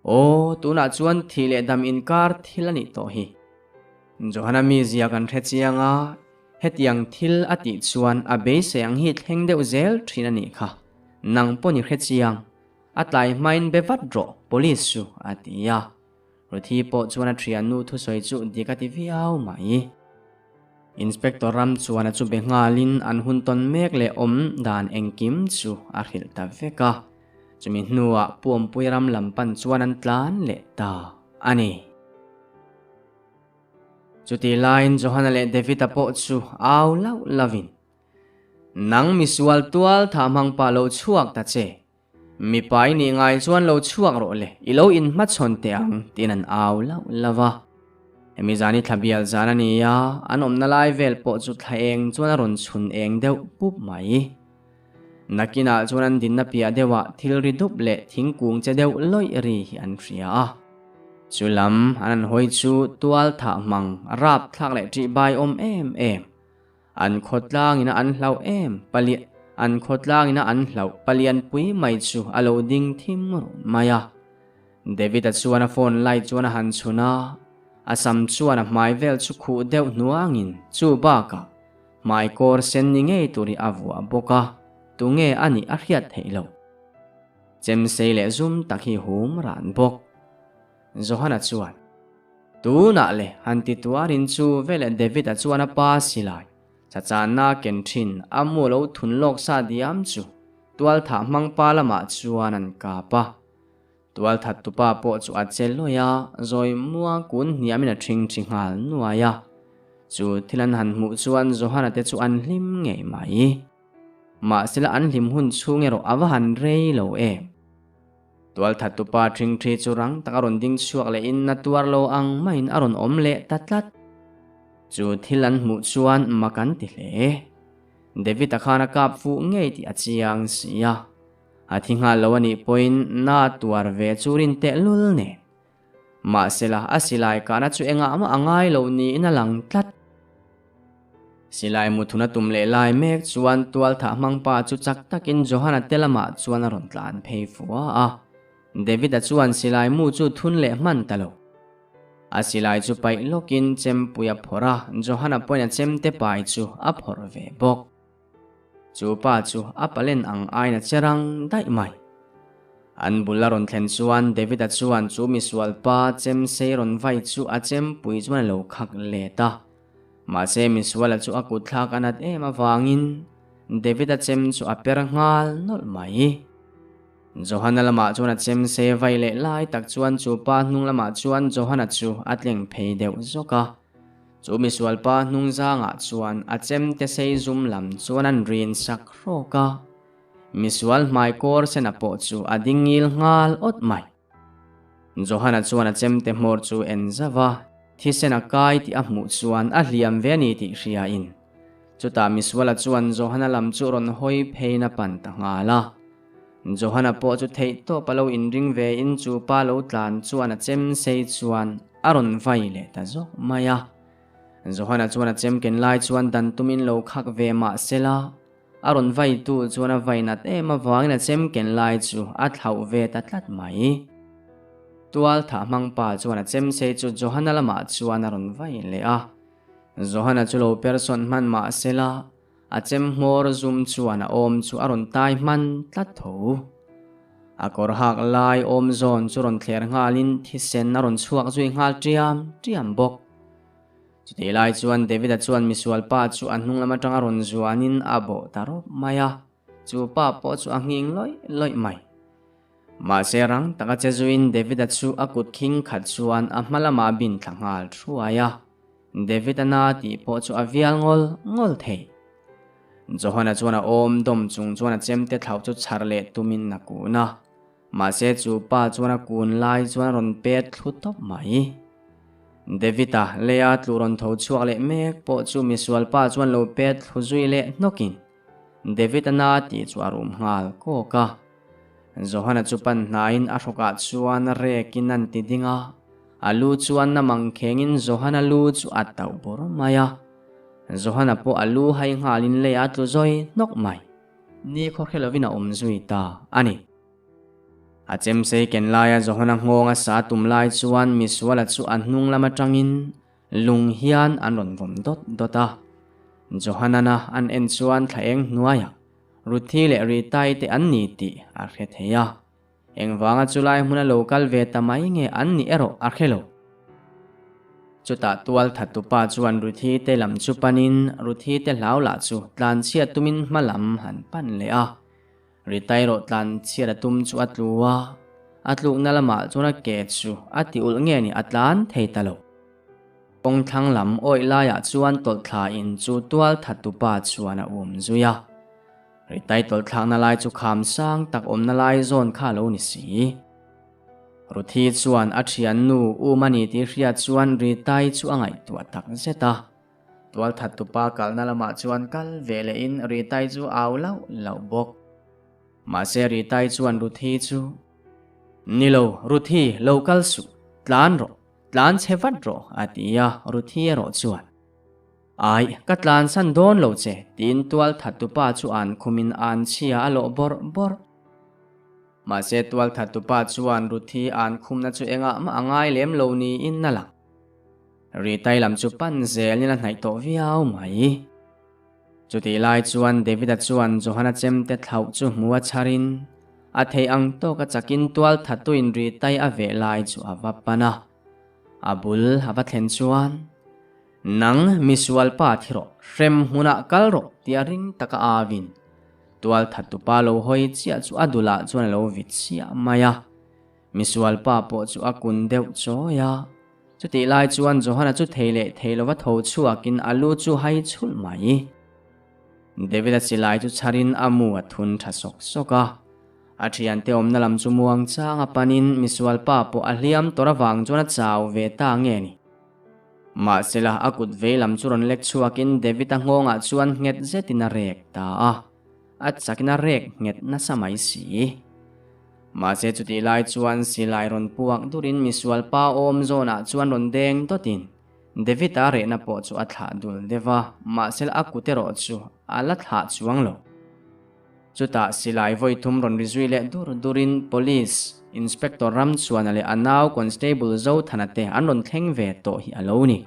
Aw, tunah chuan thih leh dam inkar thil a nih tawh hi. Johana mizia kan hre chiang a, hetiang thil a tih chuan a beisei ang hi thleng deuh zel thin a nih kha. Nang pawh ni hre chiang. A tlai hmain be vat rawh, police chu, a ti a. Ruthi pawh chuan a thiannu thusawi chu dik a ti viau mai. Inspector ram chuan a chu be nghalin an hun tawn mek leh awm dan engkim chu a hrilh ta vek a. Chumi hnuah Puampui ram lam pan chuan an tlan leh ta a ni. Chutih laiin Johana leh David-a pawh chu au lauh lauhin, Nang misual tual thah hmang pa lo chhuak ta che. Mipa i nih ngai chuan lo chhuak rawh le, i lo inhmachhawn teh ang, tiin an au lauh lauh a. Hemi zan hi thla bial zan a ni a, an awmna lai vel pawh chu thla eng chuan a rawn chhun eng deuh pup mai. Nakinah chuan an dinna piah deuhah thil ri dup leh thingkung che deuh lawih ri hi an hria a. Chu lam an han hawi chu tual thah hmang rap thlak leh ṭih bai awm em em. An khawtlangina an hlauh em pali An khawtlangina an hlauh palianpui mai chu a lo ding thim run mai a. David-a chuan a phone light chuan a han chhun a, a sam chuan a hmai vel chu khuh deuh hnuangin chu bakah hmai kawr sen ni ngei tur hi a vuah bawk a, tunge a nih a hriat theih loh. Chemsei leh zum tak hi hum ran bawk. Johana chuan. Tunah le, han ti tuarin chu veleh David-a chuan a pa silai, chachanna ken thin a mu lo thun lawk sa diam chu tualthah hmang pa lamah chuan an kap a. Tualthat tupa pawh chu a che lawi a, zawi mua kun hniamin a ṭhing ṭhi nghal nuai a. Chu thil an han hmuh chuan Johana te chu an hlim ngei mai. Mahsela an hlim hun chhung erawh a va han rei lo em. Tualthattupa ṭhingṭhi chu rang tak a rawn ding chhuak lehin na tuar lo ang maiin a rawn awm leh ta tlat. Chu thil an hmuh chuan mak an ti hle. David-a khan a kap fuh ngei tih a chiang si a. A thi nghal lo a nih pawhin na tuar ve chu rin tehlul nen. Mahsela a silai kahna chu engah mah a ngai lo niin a lang tlat. Silai muthuna tum leh lai mek chuan tualthah hmang pa chu chak takin Johana te lamah chuan a rawn tlan phei fua a. David-a chuan silai mu chu thun leh hman ta lo. A silai chu paih lawkin chempui a phawrh a, Johana pawhin a chemte pai chu a phawrh ve bawk. Chu pa chu a palen ang aiin a che rang daih mai. An bul a rawn thlen chuan David-a chuan chu misual pa chemsei rawn vai chu a chempui chuan a lo khak let a. Mahse misuala chu a kut thlak a nat em avangin David-a chem chu a per nghal nawlh mai. Johana lamah chuan a chem se vai leh lai tak chuan chu pa hnung lamah chuan Johana chu a tleng phei deuh zawk a. Chu misual pa hnung zangah chuan a chem te sei zum lam chuan an rin sak hrawk a. Misual hmai kawr sena pawh chu a ding ngil nghal awt mai. Johana chuan a chemte hmawr chu en zauh a, thisen a kai tih a hmuh chuan a hliam ve a ni tih hriain. Chutah Misuala chuan Johana lam chu rawn hawi pheiin a pan ta nghal a. Johana pawh chu theihtawp a lo inring vein chu pa lo tlan chuan a chem sei chuan a rawn vai leh ta zawk mai a. Johana chuan a chem ken lai chuan dan tumin lo khak ve mah sela, A rawn vaitu chuan a vai nat em avangin a chem ken lai chu a thlauh ve ta tlat mai. Tual thah hmang pa chuan a chem sei chu Johana lamah chuan a rawn vai leh a. Johana chu lo per sawn hman mah sela, a chem hmawr zum chuan a awm chu a rawn tai hman tlat tho. A kawr hak lai awm zawn chu rawn thler nghalin thisen a rawn chhuak zui nghal ṭiam ṭiam bawk. Chutih lai chuan David-a chuan misual pa chu a hnung lam atanga rawn zuanin a bawh ta rawp mai a, chu pa pawh chu a nghing lawih lawih mai. Mahse rang taka che zuiin David-a chu a kut khing khat chuan a hma lamah bin thla nghal thuai a, David-a na tih pawh chu a vial ngawl ngawl thei. Johana chuan a awm dawm chung chuan a chemte thlauh chu chhar leh tumin a kun a. Mahse chu pa chuan a kun lai chuan a rawn pet thlu tawp mai. David-a leia tlu rawn tho chhuak leh mek pawh chu misual pa chuan lo pet thlu zui leh hnawkin David-a na tih chu a rum nghal kawk a. Johana chu pan hnaiin a hrawkah chuan rekin an ti ding a, a lu chuan na mangkhengin Johana lu chu a tauh bawr mai a. Johana pawh a lu hai nghalin leiah a tlu zawi hnawk mai. Ni khaw hre lovin a awm zui ta a ni. A chemsei ken laia Johana nghawng a sa tum lai chuan misuala chu a hnung lam atangin lung hian an rawn vawm dawt dawt a. Johanana an en chuan thla eng hnuaiah Ruthi leh Ritai te an ni tih a hre thei a. Engvanga chulai hmuna lo kal ve ta mai nge an nih erawh a hre lo. Chutah tual thattupa chuan Ruthi te lam chu panin Ruthi te hlau lah chu tlanchhiat tumin hma lam han pan leh a. Ritai rawh tlanchhiat a tum chu a tlu a, a tlukna lamah chuan a ke chu a ti ulh nge ni a tlan thei ta lo. Kawng thlang lam awih laiah chuan tawlh thla in chu tual thattupa chuan a um zui a. Ritai tawlh thlakna lai chu kham sang tak awmna lai zawn kha a lo ni si. Ruthi chuan a thiannu um a ni tih hriat chuan Ritai chu a ngaihtuah tak zet a. Tualthattupa kalna lamah chuan kal ve lehin Ritai chu au lauh lauh bawk. Mahse Ritai chuan Ruthi chu, Ni lo, Ruthi, lo kal suh, tlan rawh, tlan chhe vat rawh, a ti a, Ruthi erawh chuan, Ai, ka tlansan dawn lo che, tiin tualthattupa chu an khumin an chhia a lawh bawrh bawrh. Mahse tualthattupa chuan Ruthi an khumna chu engah mah a ngai lem lo niin a lang. Ritai lam chu pan zelin a hnaih tawh viau mai. Chutih lai chuan David-a chuan Johana chemte thlauh chu hmu a chharin a theih ang tawka chakin tualthattuin Ritai a veh lai chu a va pan a. A bul a va thlen chuan, Nang misual pa thi rawh, hrem hmunah kal rawh tia ring taka awin tualthattupa lo hawi chiah chu a dulah chuan a lo vit chiah mai a. Misual pa pawh chu a kun deuh chawi a. Chutih lai chuan Johana chu thei leh thei lova tho chhuakin a lu chu hai chhulh mai. David-a silai chu chharin a mu a thun tha sawk sawk a. A thiante awmna lam chu muang chang a panin misual pa pawh a hliam tawr avang chuan a chau ve ta nge ni. Mahsela a kut vei lam chu rawn lek chhuakin David-a nghawngah chuan nghet zetin a rek ta a. A chakin a rek nghet nasa mai si. Mahse chutih lai chuan silai rawn puak durin misual pa awm zawnah chuan rawn deng dawtin David-a rehna pawh chu a thlah dul deuh a, mahse a kut erawh chu a la thlah chuang lo. Chutah silai vawi thum rawn ri zui leh dur durin Police Inspector Ramchuana leh a nau Constable Zothana te an rawn thleng ve tawh hi a lo ni.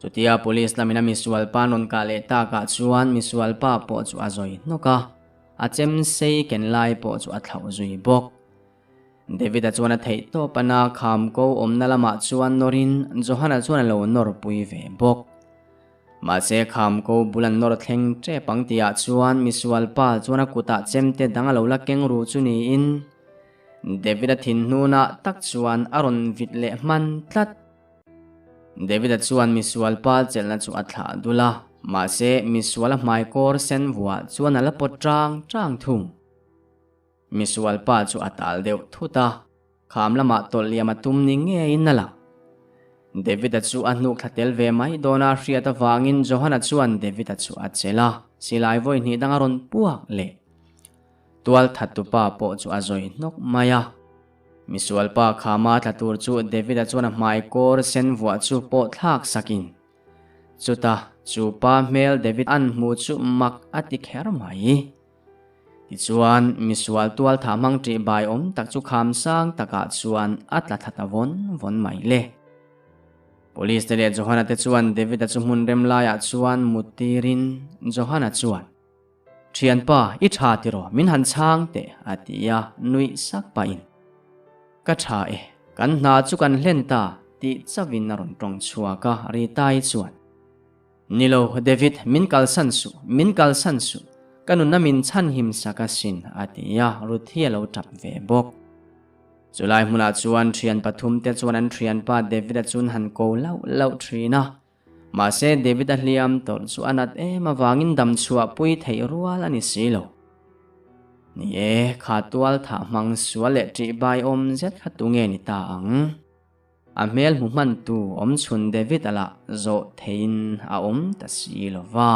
Chutia Police lamin a misual pa rawn kah leh takah chuan misual pa pawh chu a zawi hnawk a, a chem sei ken lai pawh chu a thlauh zui bawk. David-a chuan a theih tawp a na kham ko awmna lamah chuan nawrin Johana chuan a lo nawr pui ve bawk. Mahse kham ko bul an nawr thleng tep ang tihah chuan misual pa chuan a kutah chemte dang a lo la keng ru chu niin David-a thinhnunah tak chuan a rawn vit leh hman tlat. David-a chuan misual pa chelhna chu a thlah dul a, mahse misual a hmai kawr sen vuah chuan a la pawt tang tang thung. Misual pa chu a tal deuh thut a, kham lamah tawlh liam a tum ni ngeiin a lang. David-a chu a hnuk thla tel ve mai dawn a hriat avangin Johana chuan David-a chu a chelh a, silai vawi hnih dang a rawn puak leh. Tual thattupa pawh chu a zawi hnawk mai a. Misual pa khama tla tur chu David-a chuan a hmai kawr sen vuah chu pawh thlak sakin, Chuta chu pa hmel David an hmu chu mak a ti kher mai. Tichuan, misual tual thah hmang ṭih bai awm tak chu kham sang takah chuan a tla thla ta vawn vawn mai le. Police te leh Johana te chuan David-a chu hmun rem laiah chuan mut tirin Johana chuan, Ṭhianpa, i ṭha tiraw, min han chhang teh, a ti a, nuih sak pahin. Ka ṭha e, kan hna chu kan hlen ta, tih chauhin a rawn ṭawng chhuak a, Rita-i chuan. Ni lo, David, min kalsan suh, min kalsan suh, ka nunna min chhanhim sak asin, a ti a, Ruth hi a lo tap ve bawk. Chulai hmunah chuan thian pathum te chuan an thianpa David-a chun han ko lauh lauh thin a. Mahse, David-a hliam tawrh chu a nat em avangin dam chhuahpui theih rual a ni si lo. Ni e, kha tual thah hmang sual leh ṭihbai awm zet kha tunge ni ta ang? A hmel hmu hmantu awm chhun David a lah zawh theiin a awm ta si lo va.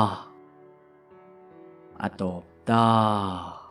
A tawp ta.